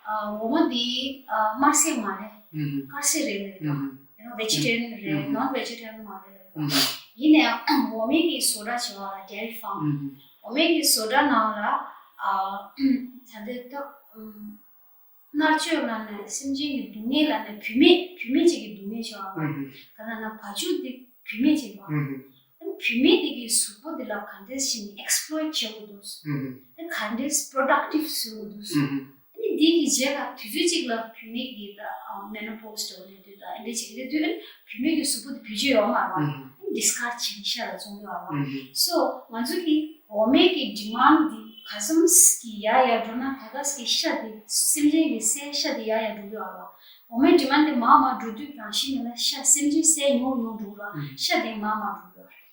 འོ་མ་འདི་དམར་ཟས་མ་རེད། དཀར་ཟས་རེད་ལབ་ཀྱི་འདུག་ཡང་ན་vegetarian རེད་non vegetarian མ་རེད་ལབ་ཀྱི་འདུག་ཡིན་ནའང་འོ་མའི་གི་བཟོ་གྲྭ་བྱེད་པ་ལ་dairy farm འོ་མའི་གི་བཟོ་གྲྭ་ནང་ལ་ད་ལྟའི་ད། མནར་གཅོད་ལབ་ནས་སེམས་ཅན་གྱི་སྡུག་བསྔལ་ལབ་ནས་བུད་མེད་བུད་མེད་ཅིག་གི་སྡུག་བསྔལ་ཆེ་བ་ལ་ག་ལབ་ན་བ་ཕྱུགས་འདི་བུད་མེད་ཅིག་ལ་ཨ་ནི་བུད་མེད་འདི་གི་གཟུགས་པོ་འདི་ལ་ག་འདྲས་ཞིག་ནས་exploit བྱེད་དགོས་འདུག་ཨ་ནི་ག་འདྲས་productive བཟོ་དགོས་འདུག་ཨ་ནི་འདི་གི་རྗེས་ལ་དུས་ཚོད་ཅིག་ལ་བུད་མེད་ཀྱི་ད་menopause འགྲོ་ནས་དུས་ད་ཨ་འདྲས་ཅིག་རེད་དུས་ཨ་ནི་བུད་མེད་ཀྱི་གཟུགས་པོ་འདི་བུད་རྒྱུ་ཡོད་མ་རེད་བ། ཨ་ནི་discard བྱེད་ཤ་ལ་བཙོང་གི་ཡོད་རེད་བ། so ང་ཚོ་གི་འོ་མའི་གི་demand འདི་ག་ཙམ་གྱི་ཡར་ཡར་འགྲོ་ན་ད་ག་ས་གི་ཤ་འདི་སེམས་ཅན་གྱི་སའི་ཤ་འདི་ཡར་ཡར་འགྲོ་གི་ཡོད་རེད་བ། འོ་མའི་demand འདི་མར་མར་འགྲོ་དུས་རང་བཞིན་མེད་ན་ཤ་སེམས་ཅན་སའི་ཉུང་ཉུང་འགྲོ་གི་རེད་བ། ཤ་འདི་མར་མར་འགྲོ་གི་ཡོད་རེད།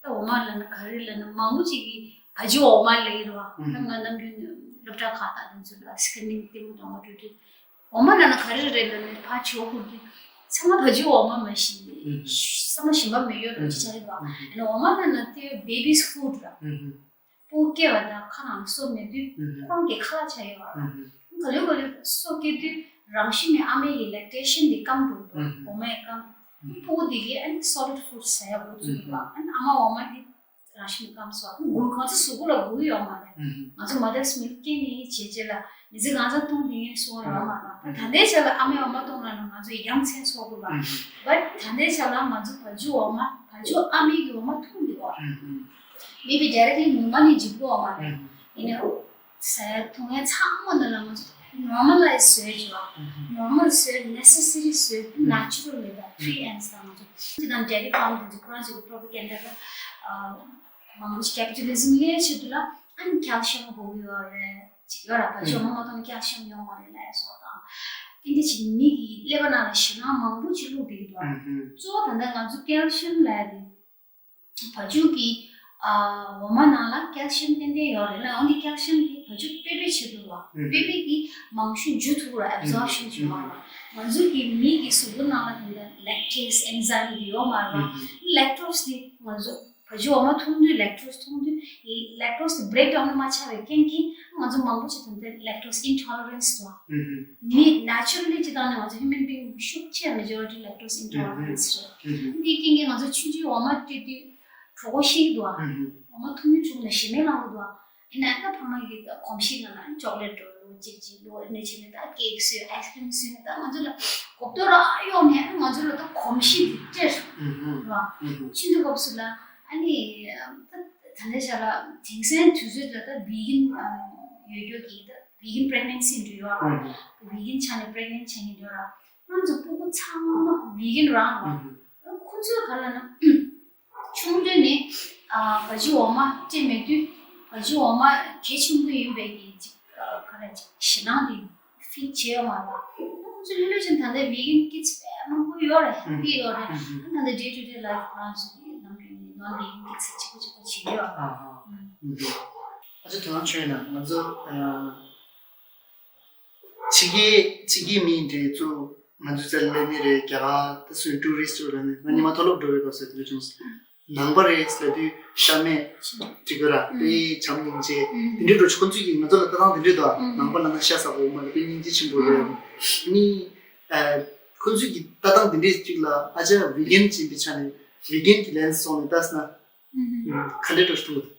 ད་འོ་མ་ལབ་ན་ག་རེ་ལབ་ན་མང་པོ་ཅིག་གིས་བ་ཕྱུགས་འོ་མ་ལབ་ཀྱི་རེད་བ། ད་ང་ནམ་རྒྱུན་སློབ་གྲྭ་ཁག་དང་དེ་ཚོ་ལ་screening ལྟད་མོ་གཏོང་བ་འགྲོ་དུས། འོ་མ་ལབ་ན་ག་རེ་རེད་ལབ་ན་ཕར་ཇོ་ཁུར་གྱི་ཚང་མ་བ་ཕྱུགས་འོ་མ་མ་ཤེས་ནས་ཚང་མ་ཞིམ་པ་མི་ཡོད་རོ་ཅི་ཆ་རེད་བ། ཨ་ནི་འོ་མ་ལབ་ན་དེ་baby's food ར། སྤུ་གུ་སྐྱེ་བ་དང་ཁ་ནང་སོ་མེད་དུས་ཁོ་རང་གི་ཁ་ལག་ཆགས་ཡོད་བ་ར། ག་ལེ་ག་ལེ་སོ་སྐྱེ་དུས་རང་བཞིན་མེད་ཨ་མའི་གི་lactation དེ་སྐམ་འགྲོ་འདུག་འོ་མའི་སྐམ། སྤུ་གུ་དེ་གིས་ཨ་ནི་solid food ཟ་ཡ་འགོ་ཚུགས་འདུག་བ། ཨ་ནི་ཨ་མ་འོ་མ་དེ། རང་བཞིན་སྐམ་སོགས་འགུལ་ང་ཚོ་གཟུགས་པོ་ལ་འགུལ་ཡོད་མ་རེད། ང་ཚོ་mother's milk སྐྱེས་ནས་བྱས་རྗེས་ལ་མི་ཚེ་གང་ཚང་བཏུང་དེ་ངས་གསོ་བ་ཡོད་མ་རེད། ད་ད་ལྟའི་ཆ་ལ་ཨ་མའི་འོ་མ་བཏུང་ན་ང་ཚོ་ཡ་མཚན་ཚོར་དགོས་པ། but ད་ལྟའི་ཆ་ལ་ང་ཚོ་བ་ཕྱུགས་འོ་མ་བ་ཕྱུགས་ཨ་མའི་གི་འོ་མ་འཐུང་དགོས་པ། maybe directly ཉི་མ་ནས་འཇིབ་དགོས་པ་མ་རེད། ཡིན་ནའི་ཟས་འཐུང་ཡས་ཚང་མ་ནང་ལ་ང་ཚོ་normalize བཟོས་བྱས་པ། normal བཟོས་necessary བཟོས་natural མེད་པ་three N's དང་ང་ཚོ་ཅི་དང་dairy farm དེ་ཚོ་ཁོ་རང་ཚོ་གི་propaganda ལ། མང་པོ་ཞིག་capitalism་ལས་ཆེད་དུ་ལ་ཨ་ནི་calcium་དགོས་ཀྱི་ཡོད་རེད། ཅིག་ཡོད་ར་བ་ཅོ་མ་མ་གཏོང་calcium་ཡོང་མ་རེད་ལ་སོགས་དང་། དེ་འདྲ་ཅིག་མི་གི་ཀླད་པ་ནང་ལ་ཞེད་སྣང་མང་པོ་ཅིག་བླུགས་བསྡད་ཀྱི་འདུག་ཨ། གཙོ་བོ་ད་ལྟ་ང་ཚོ་calcium་ལབ་ཡ་དེ། བ་ཕྱུགས་ཀྱི་ཨ་འོ་མ་ནང་ལ་calcium་ཏན་ཏན་ཡོད་རེད་ལ། འོན་ཏེ་calcium་དེ་བ་ཕྱུགས་སྤོས་པའི་ཆེད་དུ་ལ་སྤོས་པའི་གི་མང་ཤོས་འཇུ་ཐུབ་ར་absorption་བྱེད་མ་ར། ང་ཚོ་གི་མི་གི་གཟུགས་པོ་ནང་ལ་དེ་འདྲ་lactase enzyme་དེ་ཡོད་མ་ར། lactose་དེ་ང་ཚོ་བ་ཕྱུགས་འོ་མ་འཐུང་དུས་lactose་འཐུང་དུས་lactose་དེ་breakdown་མ་ཆགས་པའི་རྐྱེན་གྱིས་ང་ཚོ་མང་པོ་ཞིག་དེ་འདྲ་lactose intolerance་དང་། མི་naturally་ཅི་ལྟར་ནས་ང་ཚོ་human being་ཤུགས་ཆེ་majority lactose intolerance་རེད། འདི་རྐྱེན་གྱིས་ང་ཚོ་ཆུང་ཆུང་འོ་མ་སྤྲད་དུས་གྲོད་ཁོག་ཤི་གི་འདུག་ཨ། འོ་མ་འཐུང་མི་བྱུང་ན་ཞེ་མེར་ལངས་གི་འདུག་ཨ། ཡིན་ན་ད་ཕ་མ་གི་གོམས་གཤིས་ནང་ལ་chocolate་འགྲོ་ལོ་གཅིག་གཅིག་ལོ་ཨེ་འདྲ་བྱས་ནས་ད་cake་བཟོས་ice cream་བཟོས་ནས་ད་ང་ཚོ་ལ་གོ་བསྡུར་ར་གཡོག་ནས་ང་ཚོ་ལ་ད་གོམས་གཤིས་འདི་སྤྲད་ར་ཆུང་དུས་སྐབས་སུ་ལ་ཨ་ནི་ད་ད་ལྟ་ཆ་ལ་དེང་སང་དུས་ཚོད་ལ་ད་vegan་ཡོད་རྒྱུ་གི་ད་vegan pregnancy་འགྲོ་ཡོད་ར། vegan་ཆ་ནས་pregnant་བྱས་ནས་འགྲོ་ར། ང་ཚོ་སྤུ་གུ་ཚང་མ་vegan་རང་རང་། ཁོ་ཚོས་ག་ལ་ན་ཆུང་དུས་ནས་བ་ཕྱུགས་འོ་མ་སྤྲད་མེད་དུས་བ་ཕྱུགས་འོ་མ་གལ་ཆེན་པོ་ཡིན་པའི་གི་ཅིག་ག་ལ་ཅིག་ཞེད་སྣང་དེ་feel་བྱེད་ཡོད་མ་རེད། ཁོ་ཚོ་ལྷོད་ལྷོད་ཅན་ད་ལྟ་vegan kids་དཔེ་མང་པོ་ཡོད་རེད། ཧེ་པི་ཡོད་རེད། ད་ལྟ་day to day life་ཁོ་རང་ཚོ་གི་ནང་གི་non vegan kids་གཅིག་པ་གཅིག་པ་བྱེད་ཡོད། ཨ་ཅག་དོ་སྣང་ཆོས་ན་ང་ཚོ་ཕྱི་རྒྱལ་ཕྱི་རྒྱལ་མི་འདྲ་ཚོ་ང་ཚོ་རྩ་ལས་མི་རེད། རྒྱ་གར་ད་སུ་tourist་རེད་ནས་ང་ཉི་མ་མཐོ་སློབ་འགྲོ་བའི་སྐབས་སུ་དེ་འདྲ་བྱུང་སོང་། ནང་པ་རེད་ཟེར་དུས་ཤ་མེད་ཅིག་གི་ར་དཔེ་བྱམས་སྙིང་རྗེ་དེ་འདྲའི་འགྲོ་ཆོག་ཁོ་ཚོས་ཀྱིས་ང་ཚོ་ལ་ལྟ་སྟངས་དེ་འདྲས་འདུག་ནང་པ་ལ་ན་ཤ་ཟ་དགོས་མ་རེད། དཔེ་སྙིང་རྗེ་ཆེན་པོ་རེད། ནི་ཁོ་ཚོས་ཀྱིས་ལྟ་སྟངས་དེ་འདྲས་ཅིག་ལ་ཨ་ཅག་vegan་ཅིག་ཡིན་པའི་ཆ་ནས་vegan་གི་lens་སོང་ནས་ལྟས་ན་ག་འདྲས་འགྲོ་ཐུབ།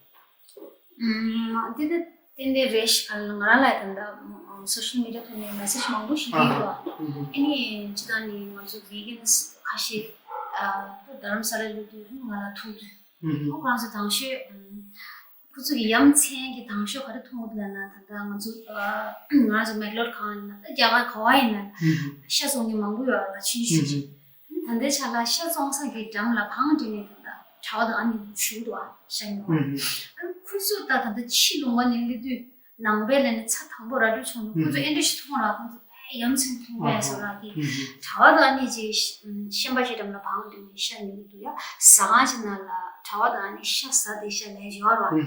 འདི་ད་ཏན་ཏན་རེད་ཤག་ག་ལ་ང་རང་ལ་ད་ལྟ་social media་ཐོག་ནས་message་མང་པོ་ཞིག་ཡོད་ར། ཨ་ནི་ཅི་ད་ནི་ང་ཚོ་vegan་ཁ་ཤས་ད་རྡ་རམ་ས་ལ་ལུས་དུས་ང་ལ་ཐུག་དུས་ཁོ་རང་ཚོ་དང་ཤོས་ཁོ་ཚོ་གི་ཡ་མཚན་གྱི་དང་ཤོས་ག་རེ་མཐོང་གི་འདུག་ལབ་ན། ད་ལྟ་ང་ཚོ་ང་རང་ཚོ་མེག་ལོར་གང་ཡིན་ན་ད་རྒྱ་གར་ག་བ་ཡིན་ན་ཤ་བཙོང་མཁན་མང་པོ་ཡོད་ར། ཆུང་ཆུང་ཆུང་ཆུང་། ད་ལྟའི་ཆ་ལ་ཤ་བཙོང་ས་གི་འགྲམ་ལ་བང་སྒྲིག་ནས་ད་ལྟ་གྲྭ་པ་དང་ཨ་ནི་བཞུགས་འདུག་ཨ། ཤ་ཉོ་བ། ཨ་ཁོ་ཚོ་ད་ད་ལྟ་ཕྱི་ལུང་པ་ནས་སླེབས་དུས་ནང་པའི་ལས་ནས་ཚ་དང་པོ་ར་སྤྲོད་བྱུང་ནས་ཁོ་ཚོ་ཨེ་འདྲ་ཞིག་མཐོང་ར། ཁོ་ཚོ་ཡ་མཚན་མཐོང་བས་སོ་ར་གི་གྲྭ་པ་དང་ཨ་ནི་ཅིག་ཤ་ཤན་པ་ཞིག་འགྲམ་ལ་བང་སྒྲིག་ནས་ཤ་ཉོ་གི་འདུག་ཡ། ཟ་ཁང་ཞིག་ནང་ལ་གྲྭ་པ་དང་ཨ་ནི་ཤ་ཟ་དེ་ཤ་ལས་ཡོད་ར།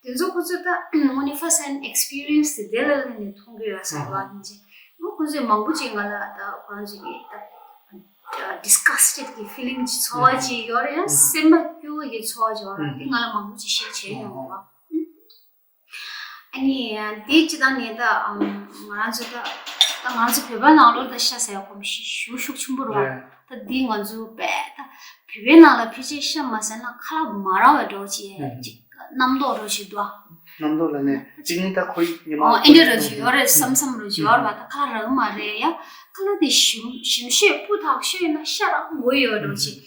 དེ་ཚོ་ཁོ་ཚོ་ད་དངོས་གནས་first hand experience་དེ་དེ་ལ་སླེབས་ནས་མཐོང་གི་ཡོད་ས་རེད་བ། ཡིན་ཅིག་ཁོ་ཚོས་མང་པོ་ཅིག་ང་ལ་ད་ཁོ་རང་ཚོ་གི་ད་disgusted་གི་feeling་ཅིག་ཚོར་བ་ཅིག་ཡོད་རེད། ཡང་སེམས་པ་སྐྱོ་བའི་གི་ཚོར་བ་ཅིག་ཡོད་རེད། དེ་ང་ལ་མང་པོ་ཅིག་བཤད་བྱས་ཡོང་བ། ཨ་ནི་དེ་སྤྱི་བཏང་ནས་ད་ང་རང་ཚོ་ད་ད་ང་རང་ཚོ་བོད་པ་ནང་ལོགས་ད་ཤ་ཟ་ཡ་གོམས་གཤིས་ཞེ་པོ་ཤུགས་ཆེན་པོ་རེད་བ། ད་འདི་ང་ཚོ་བས་ད་བོད་པའི་ནང་ལ་ཕལ་ཆེར་ཤ་མ་ཟ་ན་ཁ་ལག་མ་རག་པའི་འདྲ་བོ་ཅིག་ཅིག་རྣམ་རྟོག་འདྲ་བོ་ཅིག་འདུག་ཨ། རྣམ་རྟོག་ལ་ནས་གཅིག་ནི་ད་ཁོ་ཉི་མ་ཨོ་ཨེ་འདྲ་འདྲ་བོ་ཅིག་ཡོད་རེད་བསམ་བསམ་འདྲ་བོ་ཅིག་ཡོད་རེད་བ། ད་ཁ་ལག་རག་གི་མ་རེད་ཡ། ཁ་ལག་དེ་ཞིམ་ཞིམ་ཤོས་སྤུས་དག་ཤོས་ཡིན་ན་ཤ་རག་དགོས་ཡོད་འདྲ་བོ་ཅིག་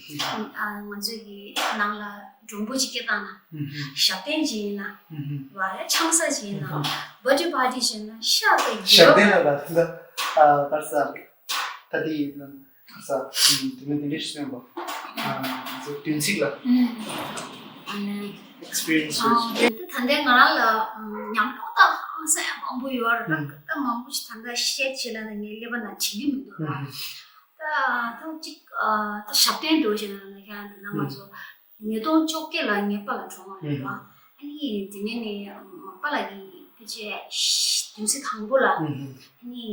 ཨ་ང་ཚོ་གི་ནང་ལ་མགྲོན་པོ་ཅིག་སྐད་བཏང་ན། ཞབས་བརྟན་ཅིག་ཡིན་ན། བ་ཡ་ཆང་ས་ཅིག་ཡིན་ན། birthday party་ཅིག་ཡིན་ན་ཤ་དེ་ཞབས་བརྟན་ལ་ད་ད་གར་ས་ད་དེ་ཡིན་ན་གར་ས་དེ་མིན་དེ་འདྲ་ཞིག་སོན་པ། ང་ཚོ་བདུན་ཚིགས་ལ་experience་རེད། ད་ད་ལྟའི་ང་རང་ལ་ཉམས་མྱོང་ད་ཧང་སང་ཡ་མང་པོ་ཡོད་རེད། ད་ད་མང་པོ་ཞིག་ད་ལྟ་བཤད་བྱེད་ལ་ངའི་ཀླད་པ་ནང་དྲན་གྱི་མི་འདུག་ར། ད་ད་ཅིག་ད་ཞབས་བརྟན་འདྲ་བོ་ཞིག་ལ་ཁྱེད་རང་དེ་ན་ང་ཚོ། ཉིས་སྟོང་བཅོ་བརྒྱད་ལ་ངའི་པཱ་ལགས་གྲོངས་པ་རེད་བ། ཨ་ནི་དེ་ནས་ནི་པཱ་ལགས་ཀྱིས་ཕལ་ཆེར་བདུན་ཚིགས་དང་པོ་ལ་ཨ་ནི་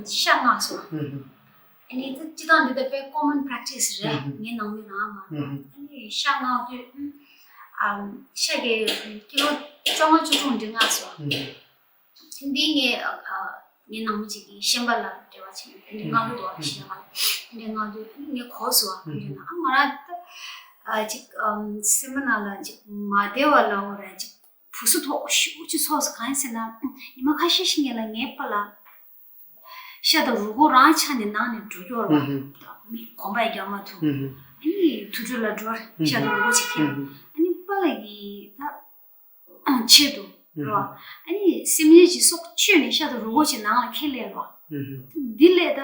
ཤ་མངགས་སོང་། ཨ་ནི་ད་སྤྱི་བཏང་འདི་ལྟ་དཔེ་common practice་རེད། ངའི་ནང་མི་རང་མ་རེད། ཨ་ནི་ཤ་མངགས་དུས་ཤ་གི་ཀི་ལོ་བཅོ་ལྔ་བཅུ་དྲུག་འདྲ་མངགས་སོང་། འདི་ངས་ཨ་ངའི་ནང་མི་གཅིག་གིས་ཤན་པ་ལ་འབྲེལ་བ་བྱས་ནས་འདི་མངགས་ཀྱི་འདུག་ཞེས་ལབ་པ། འདི་མངགས་དུས་ངས་གོ་སོང་། ཨ་འདི་ན་ཨ་ང་རང་ད་ཨ་ཅིག་སེམས་ནང་ལ་ཅིག་མ་བདེ་བ་ལ་འོ་ར་ཅིག་བུ་སུ་དོག་ཤུགས་ཅིག་ཚོར་སོང་། གང་ཡིན་ཟེར་ན་ཉི་མ་ཁ་ཤས་ཤིག་ངས་ལ་ངའི་པཱ་ལགས་ཤ་དང་རུས་ཁོག་རང་ཆགས་ནས་ནང་ནས་འགྲོ་རྒྱུ་ར་བ། མི་གོམ་པ་རྒྱག་མ་ཐུབ། ཨ་ནི་དུར་ཁྲོད་ལ་འགྲོ་ཤ་དང་རུས་ཁོག་ཅིག་ཁྱེར། ཨ་ནི་པཱ་ལགས་ཀྱིས་ད་ཆེད་དུ་རོ། ཨ་ནི་སེམས་ཅན་གྱི་སྲོག་གཅོད་ནས་ཤ་དང་རུས་ཁོག་ཅིག་ནང་ལ་ཁྱེར་སླེབས་རོ། འདི་ལས་ད་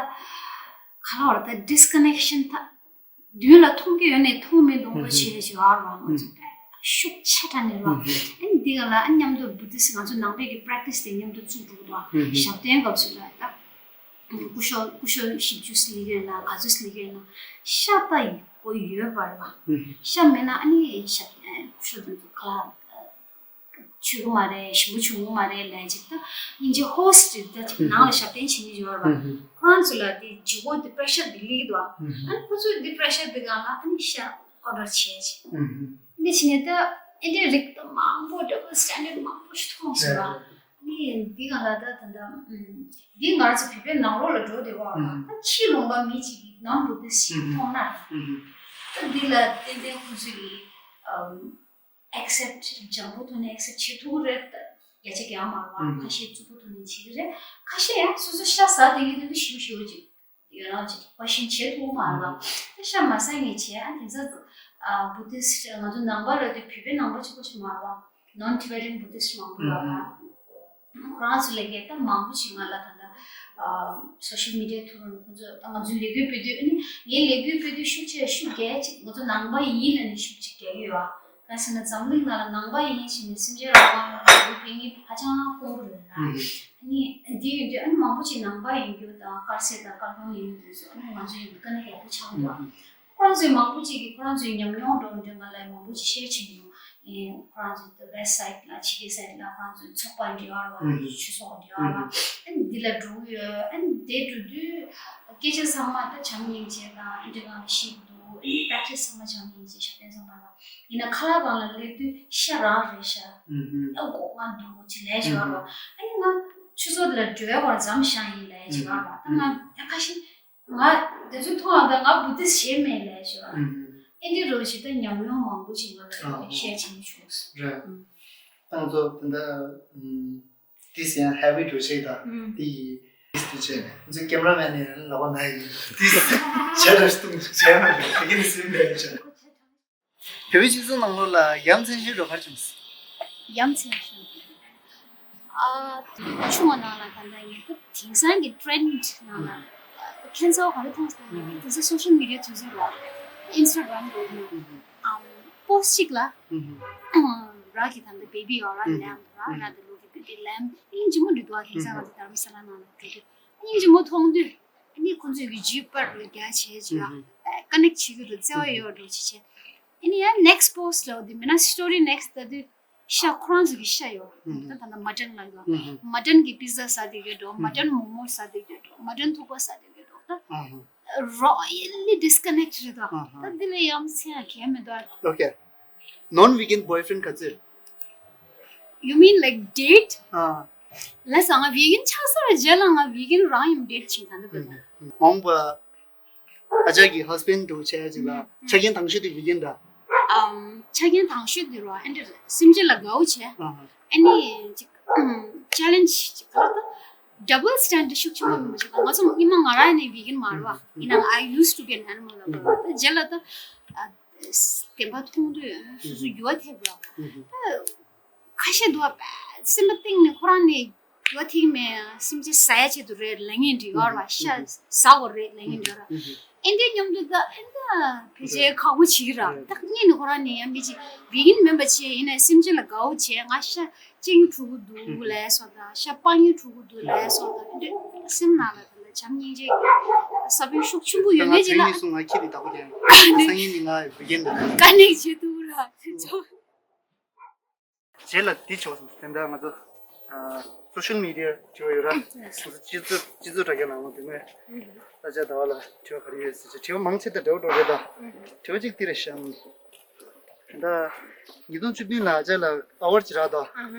ག་ལ་བར་ད་disconnection་ད་མདུན་ལ་མཐོང་གི་ཡོད་ནས་མཐོང་མི་འདུག་ཨུམ། བྱེད་ཞུ་བ་ར་ང་ཚོ་ཤུགས་ཆེ་དྲགས་ནས་ར། ཨུམ། ཨ་ནི་འདི་ག་ལ་ཨ་མཉམ་དུ་བུ་དིས་ང་ཚོ་ནང་པའི་གི་པྲེག་ཊིས་དེ་མཉམ་དུ་བཙུགས་འགྲོ་གི་འདུག་ཨུམ། ཞབས་བརྟན་སྐབས་སུ་ལ་ད་སྐུ་ཞབས་སྐུ་ཞབས་བཞི་བཅུ་སླེབས་ཡོད་ན་ག་ཚོད་སླེབས་ཡོད་ན་ཤ་ད་ཡི་གོ་ཡོད་པ་ར། ཨུམ། ཤ་མེད་ན་ཨ་ནི་ཞབས་སྐུ་ཞབས་དེ་ཚོ་ག་ལ་ཆོད་གི་མ་རེད། ཞིམ་པོ་བྱུང་གི་མ་རེད་ལབ་ཅིག་ད་སྙིང་རྗེ་ཧོ་སི་ཊལ་ད་ཅིག་ནང་ལ་ཞབས་བརྟན་བྱེད་མཁན་ཡོད་ར། ཁོ་རང་ཚོ་ལ་དེ་ལྗིད་ཁོག་དེ་པྲེ་ཤར་དེ་སླེབས་ཀྱི་འདུག་ཨ་ནི་ཁོ་ཚོས་དེ་པྲེ་ཤར་དེ་སྒང་ལ་ཨ་ནི་ཤ་ཨོ་ཌར་བྱས་ཅིག་ཨ་ནི་བྱས་ནས་ད་ཨེ་འདྲའི་རིགས་ད་མང་པོ་ཌབ་བལ་སི་ཊན་ཌར་ཌི་མང་པོ་ཞིག་མཐོང་སོང་ར། ཨ་ནི་འདི་སྒང་ལ་ད་ད་ད་འདི་ང་རང་ཚོ་བོད་པའི་ནང་ལོགས་ལ་འགྲོ་བདེ་བ་ར། ད་ཕྱིའི་ལུང་པ་མི་གཅིག་གིས་ནོན་བུ་དིས་ཊི་ཞིག་མཐོང་ན་ར། ད་འདི་ལ་ཏན་ཏན་ཁོ་ཚོས་ཀྱིས་ཨེག་སེབ་ཊི་འཇམ་པོ་ཐོག་ནས་ཨེག་སེབ་ཊི་བྱེད་ཐུབ་ཀྱི་རེད། ད་བརྒྱ་ཆ་བརྒྱ་མ་རེད་པ། ཁ་ཤས་རྩུབ་པོ་ཐོག་ནས་བྱེད་ཀྱི་རེད། ཁ་ཤས་ཡང་སོ་སོ་ཤ་ཟ་བསྡད་མཁན་དེ་ཚོ་ཞེ་པོ་ཞེ་པོ་ཅིག་ཡོད་ན་ཅིག་ཀོ་ཤན་བྱེད་ཐུབ་མ་རེད་པ། ད་ཤ་མ་ཟ་མཁན་བྱས་ཨ་དེ་ཚོ་ཨ་བུ་དིས་ཊི་ང་ཚོ་ནང་པ་ལ་དེ་བོད་པའི་ནང་པ་གཅིག་པོ་ཅིག་མ་རེད་པ། ནོན་ཊི་བེ་ཊན་བུ་དིས་ཊི་མང་པོ་ཡོད་རེད། ཁོ་རང་ཚོ་ལས་ཀའི་ད་མང་པོ་ཞིག་ང་ལ་ད་ལྟ་སོ་ཤལ་མི་ཌི་ཡ་ཐུག་རུང་ཁོ་ཚོ་ད་ང་ཚོའི་ལས་འགུལ་སྤེལ་དུས་ཨ་ནི་ངའི་ལས་འགུལ་སྤེལ་དུས་ཤུགས་ཆེ་ཤུགས་རྒྱག་ཅིག་ང་ཚོ་ནང་པ་ཡིན་ལབ་ནས་ཤུགས་ཅིག་རྒྱག་གི་ཡོད་ཨ། ག་ཟེར་ན་འཛམ་གླིང་ནང་ལ་ནང་པ་ཡིན་ཞེས་ནས་སེམས་ཅན་རང་དབང་ལ་ལས་འགུལ་སྤེལ་མཁན་ཧ་ཅང་དཀོན་པོ་རེད་ལ། ཨ་ནི་འདི་ཡིན་དུས་ཨ་ནི་མང་པོ་ཅིག་ནང་པ་ཡིན་རྒྱུ་དང་དཀར་ཟས་དང་དཀར་ཁང་ཡིན་དུས་སུ་ཨ་ནི་ང་ཚོ་ཡིན་དཀའ་ལས་ཡག་པོ་ཆགས་འདུག་ཁོ་རང་ཚོའི་མང་པོ་ཅིག་གིས་ཁོ་རང་ཚོའི་ཉམས་མྱོང་འགྲོ་འདྲ་ང་ལ་མང་པོ་ཅིག་ཤེར་བྱེད་མྱོང་། ཁོ་རང་ཚོའི་ཝེབ་སའིཊ་ལ་ཕྱི་རྒྱལ་སའིཊ་ལ་ཁོ་རང་ཚོའི་ཚོགས་པ་འབྲེལ་བ་ར་བ་ཆོས་ཚོགས་འབྲེལ་བ་ར་བ་ཨ་ནི་འདི་ལ་འགྲོ་གི་ཡོད། ཨ་ནི་དེ་འགྲོ་དུས་སྐད་ཆ་ཚང་མ་ད་བྱམས་སྙིང་རྗེ་དང་ཨ་འདྲ་གང་ལ་ཤེས་ཀྱི་འདུག་ཨ་ནི་པྲེག་ཊིས་ཚང་མ་བྱམས་སྙིང་རྗེ་ཞབས་བརྟན་ཚང་མ་ར་ཡིན་ན་ཁ་ལག་སྒང་ལ་སླེབས་དུས་ཤ་རག་རེད་ཤག་ཨ་མགོ་མ་འདུག་ཅེས་ལབ་བྱས་པ་ར་བ་ཨ་ནི་ང་ཆུ་ཚོད་ལ་འགྲོ་ཡ་བར་མཚམས་བཞག་ཡིན་ལབ་བྱས་པ་ར་ད་ང་ཡ་ཁ་ཤས། ང་དེ་ཚོ་མཐོང་བ་དང་ང་བུ་དིས་ཊི་ཞེས་མེད་ལབ་ཞུ་བ། ཨེ་འདི་རོ་ཞིག་ད་ཉམས་མྱོང་མང་པོ་ཞིག་ང་ལ་ཤེར་བྱེད་མི་བྱུང་སོང་། རེད། ཨང་། ད་ང་ཚོ་དེ་འདྲ་ཏིས་ཡང་ཧེ་བི་འགྲོ་ཆེད་དང་དེ་ཡི་ཏིས་དུ་བྱས་ང་ཚོ་ཀེམ་ར་མེན་ནས་ལབ་པ་ན་ཡིན་ཏིས་བྱས་ར་ཤི་ཏུང་བྱས་མ་རེད་དེ་གི་ནི་སེམས་ལས་བྱས། བོད་པའི་སྤྱི་ཚོགས་ནང་ལོགས་ལ་ཡ་མཚན་ཤོས་འགྲོ་ག་རེ་བྱུང་སོང་། ཡ་མཚན་ཤོས། ཨ། ཆུང་བ་ནང་ལ་ད་ལྟ་ངས་ད་དེང་སང་གི་ཊྲེན་ཌི་ནང་ལ་ཁྱད་མཚར་བ་ག་རེ་མཐོང་སོང་ན་དེང་སང་སོ་ཤལ་མི་ཌི་ཡ་དུས་ཚོད་རེད། ཨིན་སི་ཊ་གྷི་རམ་འགྲོ་གི་ན་ཨམ་པོ་སི་ཊི་གཅིག་ལ་ར་གི་ད་ལྟ་བེ་བི་ཡོ་ར་ལེམ་ར་ར་ད་ལོ་གི་བེ་བི་ལེམ་སྙིང་རྗེ་མོ་འདྲ་འདུག་ཨ་དེང་སང་ང་ཚོ་དྷ་རམ་ས་ལ་ནང་ལ་འགྲོ་དུས་སྙིང་རྗེ་མོ་མཐོང་དུས་ཨ་ནི་ཁོང་ཚོས་ཀྱི་ཇི་པར་རུ་རྒྱ་ཆེ་ཆེ་ཨ་ཀ་ནེག་བྱེད་ཀྱི་འདུག་བརྩེ་བ་ཡོད་འགྲོ་ཆེ་ཆེ། ཨ་ནི་ཡང་ནེག་སི་པོ་སི་ཊི་ལ་འོ་དེ་མིན་ན་སི་ཊོ་རི་ནེག་སི་ཊི་ལྟ་དུས་ཤ་ཁོ་རང་ཚོ་གི་ཤ་ཡོད་ད་ད་ད་མ་ཊན་ལ་ཡོད་མ་ཊན་གི་པི་ཛ་ཟ་བསྡད་ཀྱི་འགྲོ་མ་ཊན་མོ་མོ་ཟ་བསྡད་ཀྱི་འགྲོ་མ་ཊན་ཐུག་པ་ཟ་བསྡད་ཀྱི་འགྲོ་ད་རོ་ཡལ་ལི་ཌི་སི་ཀ་ནེག་ཊི་རེད་ད་ད་འདི་ལས་ཡ་མཚན་ཡང་གང་མི་འདུག་ཨ། Okay. Non vegan boyfriend ག་ཚོད། You mean like date? ཨ། ལགས་སོ་ང་བི་གན་ཆགས་ས་རྗེས་ལ་ང་བི་གན་རང་ཡང་ཌེ་ཊི་བྱེད་ག་འདུག་བས། མང་པ་ཨ་ཅག་གི་ཧས་བྷེན་ཌི་འདྲ་བོ་བྱས་ཅིག་ལ་ཆ་རྐྱེན་དང་ཤོས་དེ་བི་གན་འདྲ། ཨམ། ཆ་རྐྱེན་དང་ཤོས་དེ་རོ་ཨ་འདྲ་སེམས་ཅན་ལ་དགའ་བོ་བྱས། ཨ་ཧ། ཨ་ནི་ཅིག་ཨམ། ཅེ་ལེན་ཇི་ཅིག་ག་ད་ཌབ་བལ་སི་ཊན་ཌར་ཤུགས་ཆེན་པོ་མི་འདུག་ང་ཚོ་སྔོན་མ་ང་རང་ནས་བི་གན་མ་རེད་བ། ཡིན་ནའང་I used to be an animal lover ད་རྗེས་ལ་ད་ཨ། བདེན་པ་མཐོང་དུས་སོ་སོ་འགྱུར་བ་ཐེབས་ལ། ད་ཁ་ཤས་འདུག་བ་སེམས་པ་གཏིང་ནས་ཁོ་རང་ནས་འགྱུར་བ་ཐེབས་མེད་སེམས་ཅན་ཟ་ཡ་ཆེད་དུ་རེད་ལབ་མཁན་འདྲ་ཡོད་རེད་བ། ཤ་ཟ་དགོས་རེད་ལབ་མཁན་འདྲ་ཡོད་རེད། ཨེ་འདྲའི་མཉམ་དུ་ད་ཨེ་ད་ཕལ་ཆེར་ཁག་པོ་བྱེད་ཀྱི་རེད། ད་སྔོན་ནས་ཁོ་རང་ནས་ཡང་མི་གཅིག་བི་གན་མིན་པ་བྱས་ཡིན་ནའི་སེམས་ཅན་ལ་དགའ་བོ་བྱས་ང་ཤ་ཅིག་འཁྲུ་གི་འདུག་ལབ་སོགས་དང་ཤ་སྤང་ཡུལ་འཁྲུ་གི་འདུག་ལབ་སོགས་དང་ཨེ་འདྲའི་སེམས་ནང་ལ་ད་ལྟ་བྱམས་སྙིང་རྗེ་ས་བོན་ཤུགས་ཆེན་པོ་ཡོད་ངེས་ཅིག་ལ། ང་ཚོའི་ངོས་སུ་ང་ཁྱི་དེ་བདག་པོ་རྒྱག་ཡིན། སང་ཉིན་ནི་ང་བི་གན་འདུག་ཀ་ནེག་བྱེད་ཐུབ་ར་ཆོག་རྗེས་ལ་འདི་བྱོས་སོང་། དེ་འདྲ་ང་ཚོ་ཨ་སོ་ཤལ་མི་ཌི་ཡ་བྱོས་ཡོད་ར། ང་ཚོ་སྤྱི་ཚོགས་སྤྱི་ཚོགས་དྲ་རྒྱ་ནང་ལ་དེ་ནས་ཨ་ཅག་ཟླ་བ་ལ་དྲི་བ་ག་རེ་ཡོད་ཟེར་ཅིག་དྲི་བ་མང་ཆེ་ད་འདྲ་བོ་འགྲོ་རེད་ད། དྲི་བ་གཅིག་འདི་རེད་ཤག་ད་ཉིས་སྟོང་བཅུ་བདུན་ལ་ཨ་ཅག་ལ་ཨ་ཝར་ཌི་ཅིག་རག་ད།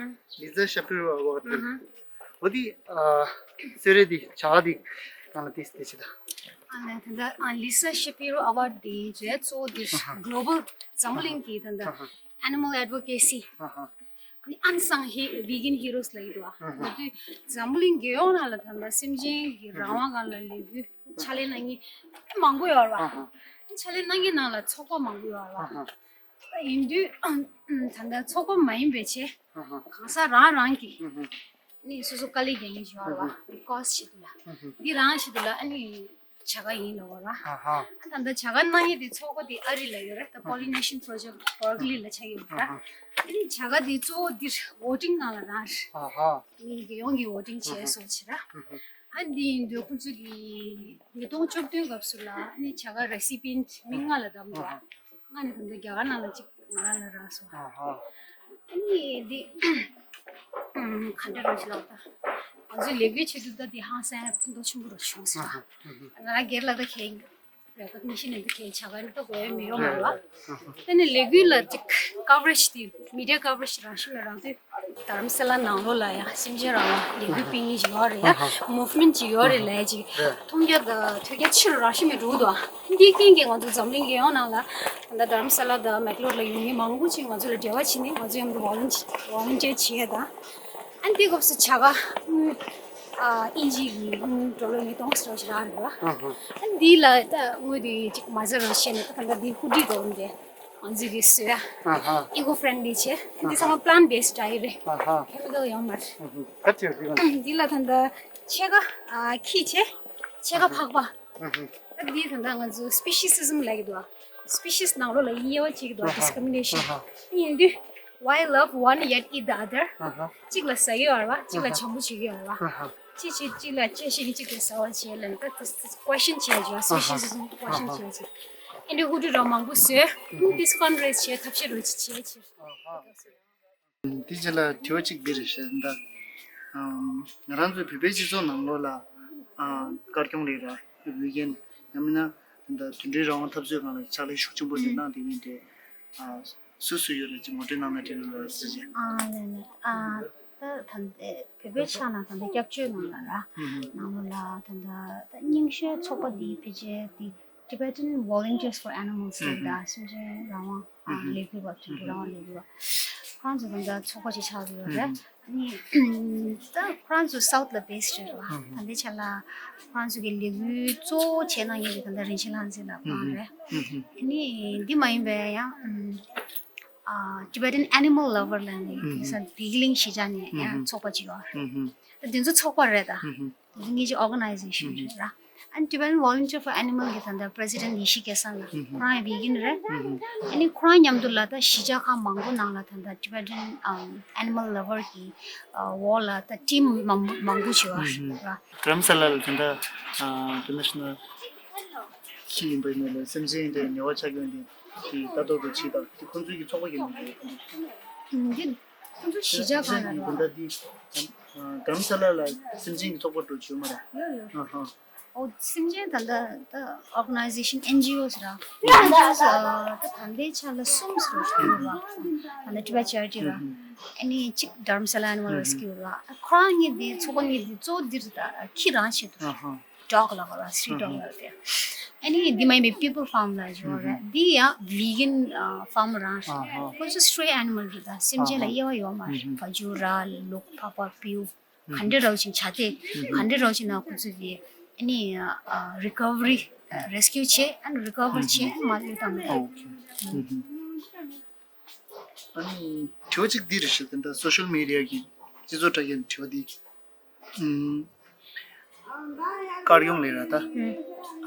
ལི་ཛ་ཤ་པི་རོ་ཨ་ཝར་ཌི། འོ་དེ་ཨ་གསོལ་རས་དེ་བྱ་དེ་གང་ལ་དེ་དེ་ཅི་ད། ཨ་ལས་ད་ལྟ་ཨ་ལི་ཛ་ཤ་པི་རོ་ཨ་ཝར་ཌི་དེ་རེད། གཙོ་བོ་དེ་གློ་བལ་འཛམ་བུ་གླིང་གི་ད་ལྟ་ཨེ་ནི་མལ་ཨེཌ་ཝོ་ཀེ་སི་ཨན་སང་ཧི་ཝི་གན་ཧི་རོ་སི་ལབ་ཀྱི་འདུག་ཨ། ད་དུས་འཛམ་བུ་གླིང་རྒྱལ་ཡོངས་ནང་ལ་ད་ལྟ་སེམས་ཅན་གྱི་རང་དབང་སྒང་ལ་ལས་འགུལ་ཕྱག་ལས་གནང་མཁན་མང་པོ་ཡོད་རེད་བ། ཕྱག་ལས་གནང་མཁན་ནང་ལ་ཚོགས་པ་མང་པོ་ཡོད་རེད་བ། ཡིན་དུས་ད་ལྟ་ཚོགས་པ་མ་ཡིན་པའི་ཆེད་གང་ཟག་རང་རང་གིས་ནི་སོ་སོ་དཀའ་ལས་རྒྱག་མཁན་ཞིག་ཡོད་རེད་བ། ཀོ་སི་ཆེད་དུ་ལ་འདི་རང་ཆེད་དུ་ལ་ཨ་ནི་ བྱ་དགའ་ཡིན་ལབ་པ་ར། ཨ་ཧ། ད་ལྟ་བྱ་དགའ་གནང་ཡས་དེ་ཚོགས་པ་དེ་ཨ་རི་ལ་ཡོད་རེད། ད་Pollination Project Berkeley ལ་ཆགས་ཡོད་ར། ཨ་ཧ། ཨ་ནི་བྱ་དགའ་དེ་གཙོ་བོ་འདིར་voting ནང་ལ་རག་རེད། ཨ་ཧ། ཨ་ནི་རྒྱལ་ཡོངས་ཀྱི་voting བྱས་སོང་བྱས་ར། ཨ་ཧ། ཨ་འདི་ཡིན་དུས་ཁོང་ཚོ་གི་ཉིས་སྟོང་བཅུ་བདུན་སྐབས་སུ་ལ་ཨ་ནི་བྱ་དགའ་recipient མི་ལྔ་ལ་བདམས་འདུག་ཨ་ཧ། ལྔ་ནས་ད་ལྟ་རྒྱ་གར་ནང་ལ་གཅིག་ང་རང་ལ་རག་སོང་། ཨ་ཧ། ཨ་ནི་འདི་ཨམ་ག་འདྲ་རོ་ཞིག་ལབ་ད། ང་ཚོའི་ལས་འགུལ་བྱེད་དུས་ད་འདི་ཧང་སང་ཕན་ཐོགས་ཆེན་པོ་རུ་བྱུང་སོང་། ཨ་ཧ། ང་རང་སྒེར་ལ་ད་གས་recognition ནས་ད་གས་བྱ་དགའ་ནི་ད་དགོས་ཡ་མི་ཡོང་བ་ལ། ཨ་ནི་ལས་འགུལ་ལ་ཅིག་coverage དེ་media coverage རང་བཞིན་ལ་རང་དུས་དྷ་རམ་ས་ལ་ནང་ལོགས་ལ་ཡང་སེམས་ཅན་རང་ལ་ལས་འགུལ་སྤེལ་མཁན་ཅིག་ཡོད་རེད་ཡ། ཨ་ཧ། movement ཅིག་ཡོད་རེད་ལབ་ཅིག་མཐོང་རྒྱ་དང་ཐོས་རྒྱ་ཆེ་རུ་རང་བཞིན་མི་འགྲོ་གི་འདུག་འདིའི་རྐྱེན་གྱིས་ང་ཚོ་འཛམ་གླིང་རྒྱལ་ཡོངས་ནང་ལ་ད་ལྟ་དྷ་རམ་ས་ལ་དང་མེག་ལོར་ལ་ཡོད་མཁན་མང་པོ་ཅིག་ང་ཚོ་ལ་འབྲེལ་བ་བྱས་ནས་ང་ཚོ་མཉམ་དུ་volunteer volunteer བྱེད་ཡ་དང་། ཨ་ནི་དེའི་སྐབས་སུ་བྱ་དགའ་དངུལ་ཨ་དབྱིན་ཇི་གི་དངུལ་ཌོ་ལར་ཉིས་སྟོང་ཟེར་བ་ཞིག་རག་རེད་བ། ཨ་ནི་འདི་ལ་ད་དངུལ་དེ་ཅིག་མ་ཟད་རང་བཤད་ནས་ད་ད་ལྟ་འདི་ཧུ་ཌི་འདྲ་བོ་འདི་ང་ཚོ་གི་བཟོ་ཡ། ཨ་ཧ། eco friendly བྱས། ཨ་ནི་འདི་ཚང་མ་plant based diet རེད། ཨ་ཧ། chemical ཡོད་མ་རེད། ཨ་ཧ། ད་ཅིག་འདི་ག་འདི་ལ་ད་ལྟ་ཕྱེད་ཀ་ཨ་ཁྱི་བྱས། ཕྱེད་ཀ་ཕག་པ། ཨ་ཧ། ད་འདི་ད་ལྟ་ང་ཚོ་speciesism ལབ་ཀྱི་འདུག་ཨ། species ནང་ལོགས་ལ་དབྱེ་བ་ཕྱེ་གི་འདུག་ཨ། discrimination ཨ་ཧ། ཡིན་དུས། Why love one yet eat the other? ཨ་ཧ། གཅིག་ལ་ཟ་གི་ཡོད་རེད་བ། གཅིག་ལ་ཨ་ཧ། བྱམས་པོ་བྱེད་ཀྱི་ཡོད་རེད་བ། ཨ་ཧ། གཅིག་བྱེད་གཅིག་ལ་གཅེས་ཤིང་གཅིག་ལ་ཟ་བ་བྱེད་ལབ་ནས་ད་question བྱས་བྱས་ཨ་ཧ། speciesism question བྱས་བྱས། ཨ་ནི་ཧུ་ཏུ་ར་མང་པོ་བཟོས། ཨ་ཧ། འདི་fundraise བྱས་ཐབས་ཤེས་རོགས་ཅིག་བྱས་བྱས། ཨ་ཧ། དེ་རྗེས་ལ་དྲི་བ་གཅིག་འདི་རེད་ཤག་ད། ཨམ། ང་རང་ཚོའི་བོད་པའི་སྤྱི་ཚོགས་ནང་ལོགས་ལ། ཨ། དཀར་སྐྱོང་ལས་ར། weekend ཡང་མིན་ན། ད་དུད་འགྲོའི་རང་དབང་འཐབ་རྩོད་སྒང་ལ་ཕྱག་ལས་ཤུགས་ཆེན་པོ་ཞིག་གནང་བསྡད་མཁན་དེ། ཨ། སུ་སུ་ཡོད་རེད་ཅེས་ངོ་སྤྲོད་གནང་ན་འགྲིག་གི་རེད་ཟེར་བྱས། ཨ་ལས་ལས། ཨ། ད་ད་ལྟའི་བོད་པའི་ཆ་ནས་ད་ལྟ་སྐྱབས་བཅོལ་ནང་ལ་ར། ཨུ་ཧུ། ནང་ལོགས་ལ་ད་ལྟ་ད་རྙིང་ཤོས་ཚོགས་པ་འདི་ཕལ་ཆེར་འདི། Tibetan Volunteers for Animals ལབ་ད་སེམས་ཅན་རང་དབང་ལས་འགུལ་བ། དུད་འགྲོ་རང་དབང་ལས་འགུལ་བ། ཁོ་རང་ཚོ་ད་ལྟ་ཚོགས་པ་ཅིག་ཆགས་ཡོད་རེད། ཨ་ནི་ད་ཁོ་རང་ཚོ་South ལ་base རེད་བ། ད་ལྟའི་ཆ་ལ་ཁོ་རང་ཚོ་གི་ལས་འགུལ་གཙོ་བོ་བྱས་གནང་མཁན་གྱི་ད་ལྟ་རིན་ཆེན་ལྷ་མཛེས་ལགས་ཁོ་རང་རེད། ཨ་ནི་འདི་མ་ཡིན་པའི་ཡང་ཨ། Tibetan Animal Lover ལབ་ནས་དེང་སང་བི་གླིང་གཞིས་ཆགས་ནས་ཡང་ཚོགས་པ་ཅིག་ཡོད་རེད། ད་འདི་ཚོ་ཚོགས་པ་རེད་ད། དེ་ཚོ་ངེད་ཀྱི་organization རེད་ར། ཨ་ནི་Tibetan Volunteer for Animal གི་ད་ལྟ་president ཡེ་ཤེས་སྐལ་བཟང་ལགས་ཁོ་རང་ཡང་vegan རེད། ཨ་ནི་ཁོ་རང་མཉམ་དུ་ལ་ད་གཞིས་ཆགས་ཁག་མང་པོ་ནང་ལ་ད་ལྟ་Tibetan ཨམ་animal lover གི་ཨ་འོག་ལ་ད་team མང་མང་པོ་ཞིག་ཡོད་རེད་ར། རྡ་རམ་ས་ལ་ལ་ད་ལྟ་ཨ་International ཤི་ཡིན་པའི་ནང་ལ་སེམས་ཅན་དེ་ཉེ་བ་ཆགས་ཀྱི་ཡོད་འདི་ལྟ་རྟོག་ཏུ་བྱེད་དང་དེ་ཁོང་ཚོའི་གི་ཚོགས་པ་ཡིན་མི་འདུག་འདི་ཁོང་ཚོ་གཞིས་ཆགས་གང་ལ་རེད་བ། ད་ལྟ་འདི་རྡ་རམ་ས་ལ་ལ་སེམས་ཅན་གྱི་ཚོགས་པ་འགྲོ་བྱུང་མ་རེད། ཡོད་ཡོད། ཨ་ཧ། ཨོ་སེམས་ཅན་ད་ལྟ་ད་organization N G Os ར། N G Os ད་ད་ལྟའི་ཆ་ལ་གསུམ་ཟེར་བ་ཞིག་ཡོད་ར། ད་ལྟ་Tibet Charity ར། ཨ་ནི་གཅིག་Dharamsala Animal Rescue ར། ཁོ་རང་གཉིས་འདི་ཚོགས་པ་གཉིས་འདི་གཙོ་བོ་འདིར་ད་ཁྱི་རང་ཆེད་དུ། ཨ་ཧ། dog ལ་གོ་ར། street dog ལ་དེ། ཨ་ནི་འདི་མ་ཡིན་པའི་people farm ལ་ཞུ་བ་རེད། འདི་ཡང་vegan farm རང་རེད། ཁོ་ཚོ་stray animal རེད་ད། སེམས་ཅན་ལ་དབྱེ་བ་ཡོད་མ་རེད། བ་ཕྱུགས་ར། ལུག་ཕག་པ་སྤྲེའུ། ག་འདྲ་རོགས་ཤིག་བྱ་དེ། ག་འདྲ་རོགས་ཤིག་ན་ཁོ་ཚོ་གི་ཨ་ནི་recovery rescue བྱེད། ཨ་ནི་recover བྱེད། ཨ་ནི་མ་ལུས་བཏང་། ཨ་ནི་དྲི་བ་གཅིག་འདི་རེད་ཤག་ད་ལྟ་social media གི་སྤྱི་ཚོགས་དྲ་རྒྱའི་དྲི་བ་འདི། ཨུམ། དཀར་ཡོང་ལས་ར་ད།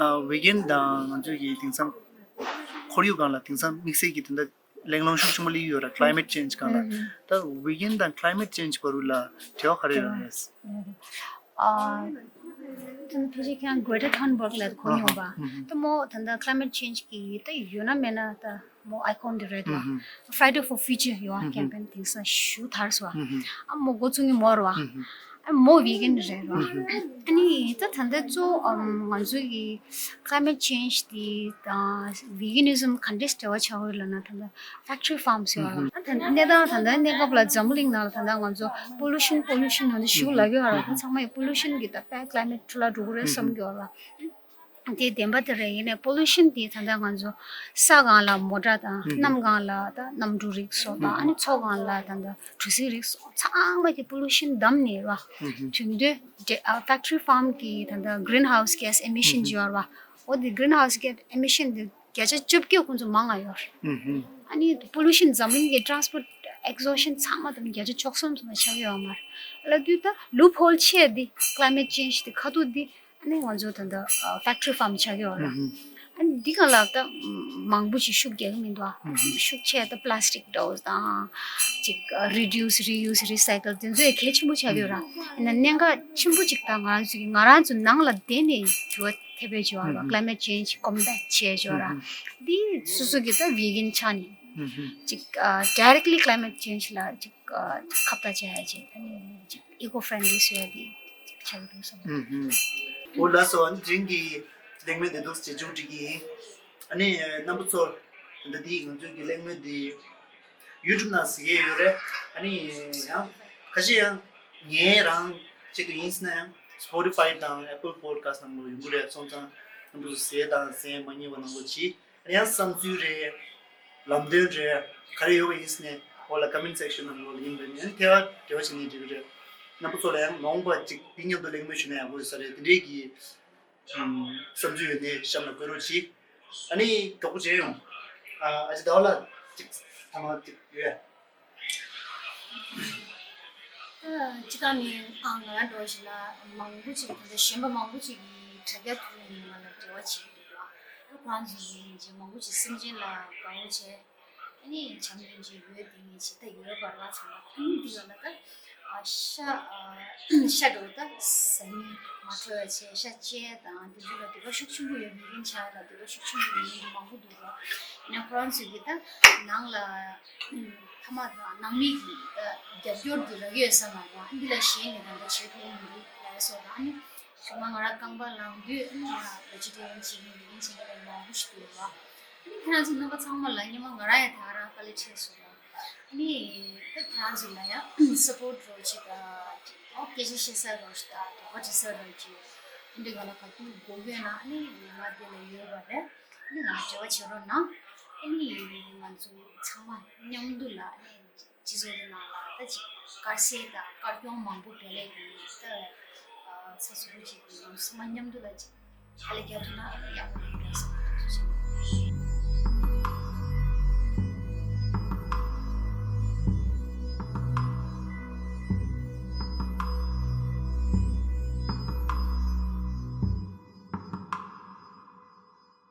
ཨ་vegan དང་ང་ཚོའི་གི་དེང་སང་ཁོར་ཡུག་སྒང་ལ་དེང་སང་དམིགས་བསལ་གྱི་དེ་འདྲ་གླེང་སློང་ཤུགས་ཆེན་པོ་སླེབས་ཡོད་ར། climate change སྒང་ལ། ད་vegan དང་climate change བར་དུ་ལ་འབྲེལ་བ་ག་རེ་ཡོད་རེད། ཨ། ད་ཕལ་ཆེར་ཁྱེད་རང་Greta Thunberg ལ་གོ་མྱོང་པ། ད་མོ་ད་ལྟ་climate change གི་ད་ཡོད་ན་མེད་ན་ད། མོ་icon དེ་རེད་དོ། Friday for Future ཡོད་ཨ། campaign དེང་སང་ཞུ་ཐར་སོང་ཨ། མོ་འགོ་བཙུགས་མཁན་མོ་རེད་བ། ཨ་མོ་vegan རེད་བ། ཨ་ནི་ད་ད་ལྟ་གཙོ་བོ་ང་ཚོ་གི་climate change དེ་དང་veganism ག་འདྲས་འབྲེལ་བ་ཆགས་ཡོད་ལབ་ན། ད་ལྟ་factory farms ཡོད་ར། ཨ་ད་གནས་སྟངས་ད་ལྟ་གནས་སྐབས་ལ་འཛམ་བུ་གླིང་ནང་ལ་ད་ལྟ་ང་ཚོ་pollution pollution ང་ཚོ་ཞུ་ལབ་ཡོད་ར། ད་ཚང་མ་ཡི་pollution གི་ད་དཔེ་climate འཕྲོ་བརླག་འགྲོ་གི་རེད་བསམ་གྱི་ཡོད་ར། དེ་བདེན་པ་དེ་རེད། ཡིན་ནའི་pollution དེ་ད་ལྟ་ང་ཚོ་ས་སྒང་ལ་མོ་ཊ་དང་། གནམ་སྒང་ལ་ད་གནམ་གྲུ་རིགས་སོགས་དང་། ཨ་ནི་མཚོ་སྒང་ལ་ད་ལྟ་གྲུ་གཟིངས་རིགས་སོགས་ཚང་མ་དེ་pollution བསྡམས་ནས་ར། དུས་འདོད་ཨ་factory farm གི་ད་ལྟ་greenhouse gas emission ཅིག་ཡོད་ར། འོ་དེ་greenhouse gas emission དེ་བརྒྱ་ཆ་བཅོ་བརྒྱད་ཁོང་ཚོ་མང་ང་ཡོད་ར། ཨ་ནི་pollution འཛམ་གླིང་གི་transport exhaustion ཚང་མ་དེ་བརྒྱ་ཆ་བཅུ་གསུམ་ཙམ་ཆགས་ཡོད་མ་རེད། ལབ་དུས་ད་loophole ཆེ་དེ་climate change དེ་ཁ་ཐུག་དེ། ཨ་ནི་ང་ཚོ་ད་ལྟ་factory farm་ཆགས་ཀྱི་ཡོད་ར། ཨ་ནི་འདི་ག་ལ་ད་མང་པོ་ཞིག་ཤུགས་རྒྱག་གི་མི་འདུག་ཨ། ཤུགས་ཆེ་ད་plastic་dose་དང་ཅིག་reduce, reuse, recycle་དེ་ཚོ་ཡང་གལ་ཆེན་པོ་ཆགས་ཀྱི་ཡོད་ར། ཡིན་ན་གནད་འགག་ཆེན་པོ་ཅིག་ད་ང་རང་ཚོ་གི་ང་རང་ཚོ་ནང་ལ་བསྡད་ནས་འགྱུར་བ་ཐེབས་པའི་འགྱུར་བ་ར། climate change་གོམ་པ་བྱས་འགྱུར་བ་ར། འདི་སོ་སོ་གི་ད་vegan་ཆགས་ནས་ཅིག་directly climate change་ལ་ཅིག་ཁ་བརྡ་བྱ་ཡ་ཅིག་ཨ་ནི་ཅིག་eco friendly་བཟོ་ཡ་དེ་ཅིག་ཆགས་ཀྱི་འདུག་བསམ། འོ་ལགས་སོ། ཨ་ནི་དེ་རིང་གི་གླེང་མོལ་དེ་འདུག་སེ་མཇུག་སྒྲིལ་གྱི་ཡིན། ཨ་ནི་རྣམ་པ་ཚོར་ད་ལྟ་འདི་ང་ཚོའི་གི་གླེང་མོལ་འདི་YouTube་ནང་གཟིགས་ཡས་ཡོད་རེད། ཨ་ནི་ཡང་ཁ་ཤས་ཡང་ངའི་རང་ཆེད་དུ་ཡིན་ཟེར་ན་ཡང་Spotify་དང་Apple Podcast་ནང་ལོགས་ཡོང་གི་རེད། སོང་ཙང་རྣམ་པ་ཚོ་གཟིགས་དང་གཟིགས་མ་མྱོང་བ་ནང་ལོགས་ཅིག་ཡང་བསམ་ཚུལ་རེད། ལམ་སྟོན་རེད། ག་རེ་ཡོད་པ་ཡིན་ཟེར་ནས་འོག་ལ་comment section་ནང་ལོགས་ལ་ཡིན་པ་ཡིན་ན་ཐད་ཀར་འབྲེལ་བ་བྱས་ནས་འགྲིག་གི་རེད། རྣམ་པ་ཚོ་ལ་ཡང་མ་འོངས་པ་ཅིག་འདི་མཉམ་དུ་གླེང་མོལ་ཞུས་ན་ཡག་པོ་ཡོད་ས་རེད། དེ་འདྲའི་གི་ཨམ་བསམ་ཚུལ་ཡོད་ན་གཤམ་ལ་བཀོད་རོགས་གྱིས། ཨ་ནི་མགྱོགས་པོ་བྱས་ཡོང་། ཨ་ཨ་ཅེ་ཟླ་བ་ལགས་ཅིག་ཐ་མ་ཅིག་ཡོད། ད་སྤྱིར་བཏང་ནས་ཨ་ང་རང་འདྲ་བོ་ཞིག་ལ་མང་པོ་ཅིག་ད་ལྟ་གཞོན་པ་མང་པོ་ཅིག་གིས་དྲ་རྒྱ་ཐོག་ནས་ང་ལ་འབྲེལ་བ་བྱེད་ཀྱི་འདུག་ལ། ཨ་ཁོ་རང་ཚོ་གིས་ཅིག་མང་པོ་ཅིག་སེམས་ཅན་ལ་དགའ་བོ་བྱས། ཨ་ནི་བྱམས་སྙིང་རྗེ་ཡོད་དེ་ངས་ཇི་ལྟར་ཡོད་པར་བ་ཚང་མ་ཐུན་འདི་ཡོད་ན་ད་ཨ་ཤ་ཨ་ཤ་འདྲ་བོ་ད་ཟ་ནི་མ་འཕྲོད་པ་བྱས་ཤ་བཅད་དང་དེ་ཚོ་ལ་འདོད་པ་ཤུགས་ཆེན་པོ་ཡོད། མི་རིན་ཆ་ལ་འདོད་པ་ཤུགས་ཆེན་པོ་ཡོད་མི་མང་པོ་འདུག་ར། ཡིན་ན་ཁོ་རང་ཚོས་གི་ད་ནང་ལ་ཨུམ་ཕ་མ་དང་ནང་མི་གི་ད་རྒྱབ་སྐྱོར་གི་རག་ཡོད་ས་མ་རེད་བ། འདི་ལ་གཞན་གི་ད་ལྟ་བྱེད་ཐུབ་མི་འདུག་ལབ་སོགས་དང་ཨ་ནི་གཞུག་མ་ང་རང་རྐང་པ་ལངས་དུས་ཨ་ནི་ང་རང་vegetarian་བྱེད་མཁན་vegan་བྱེད་མཁན་ལ་མང་པོ་ཞིག་འདུག་ར། ཨ་ནི་ཁྱེད་རང་ཚོ་རྣམ་པ་ཚང་མ་ལ་སྔོན་མ་ང་རང་ཡང་དེ་ག་རང་དཀའ་ལས་འཕྲད་སོང་ར། ཨ་ནི་ད་ཁྱེད་རང་ཚོ་ལ་ཡང་support་རོགས་བྱེད་དང་ཅིག་ཨོ་སྐད་ཆ་བཤད་ས་རོགས་ཞིག་དང་དོགས་པ་དྲི་ས་རོགས་ཀྱི་ཨ་འདི་ག་ལ་ག་དུས་དགོས་ཡོད་ན་ཨ་ནི་ང་འདི་ལ་ཡོད་པ་རེད། ཨ་ནི་ང་འབྲེལ་བ་བྱེད་རོགས་གནང་། ཨ་ནི་ང་ཚོ་ཚང་མ་མཉམ་དུ་ལ་ཨ་ནི་སྤྱི་ཚོགས་འདི་ནང་ལ་ད་ཅིག་དཀར་ཟས་དང་དཀར་གྱོང་མང་པོ་བེད་ལས་ཀྱི་ད་ས་སུ་རུ་ཅིག་གི་ང་ཚོ་ཚང་མ་མཉམ་དུ་ལ་ཅིག་དཀའ་ལས་རྒྱག་ཐུབ་ན་ཨ་ནི་ཡག་པོ་རེད་བསམ།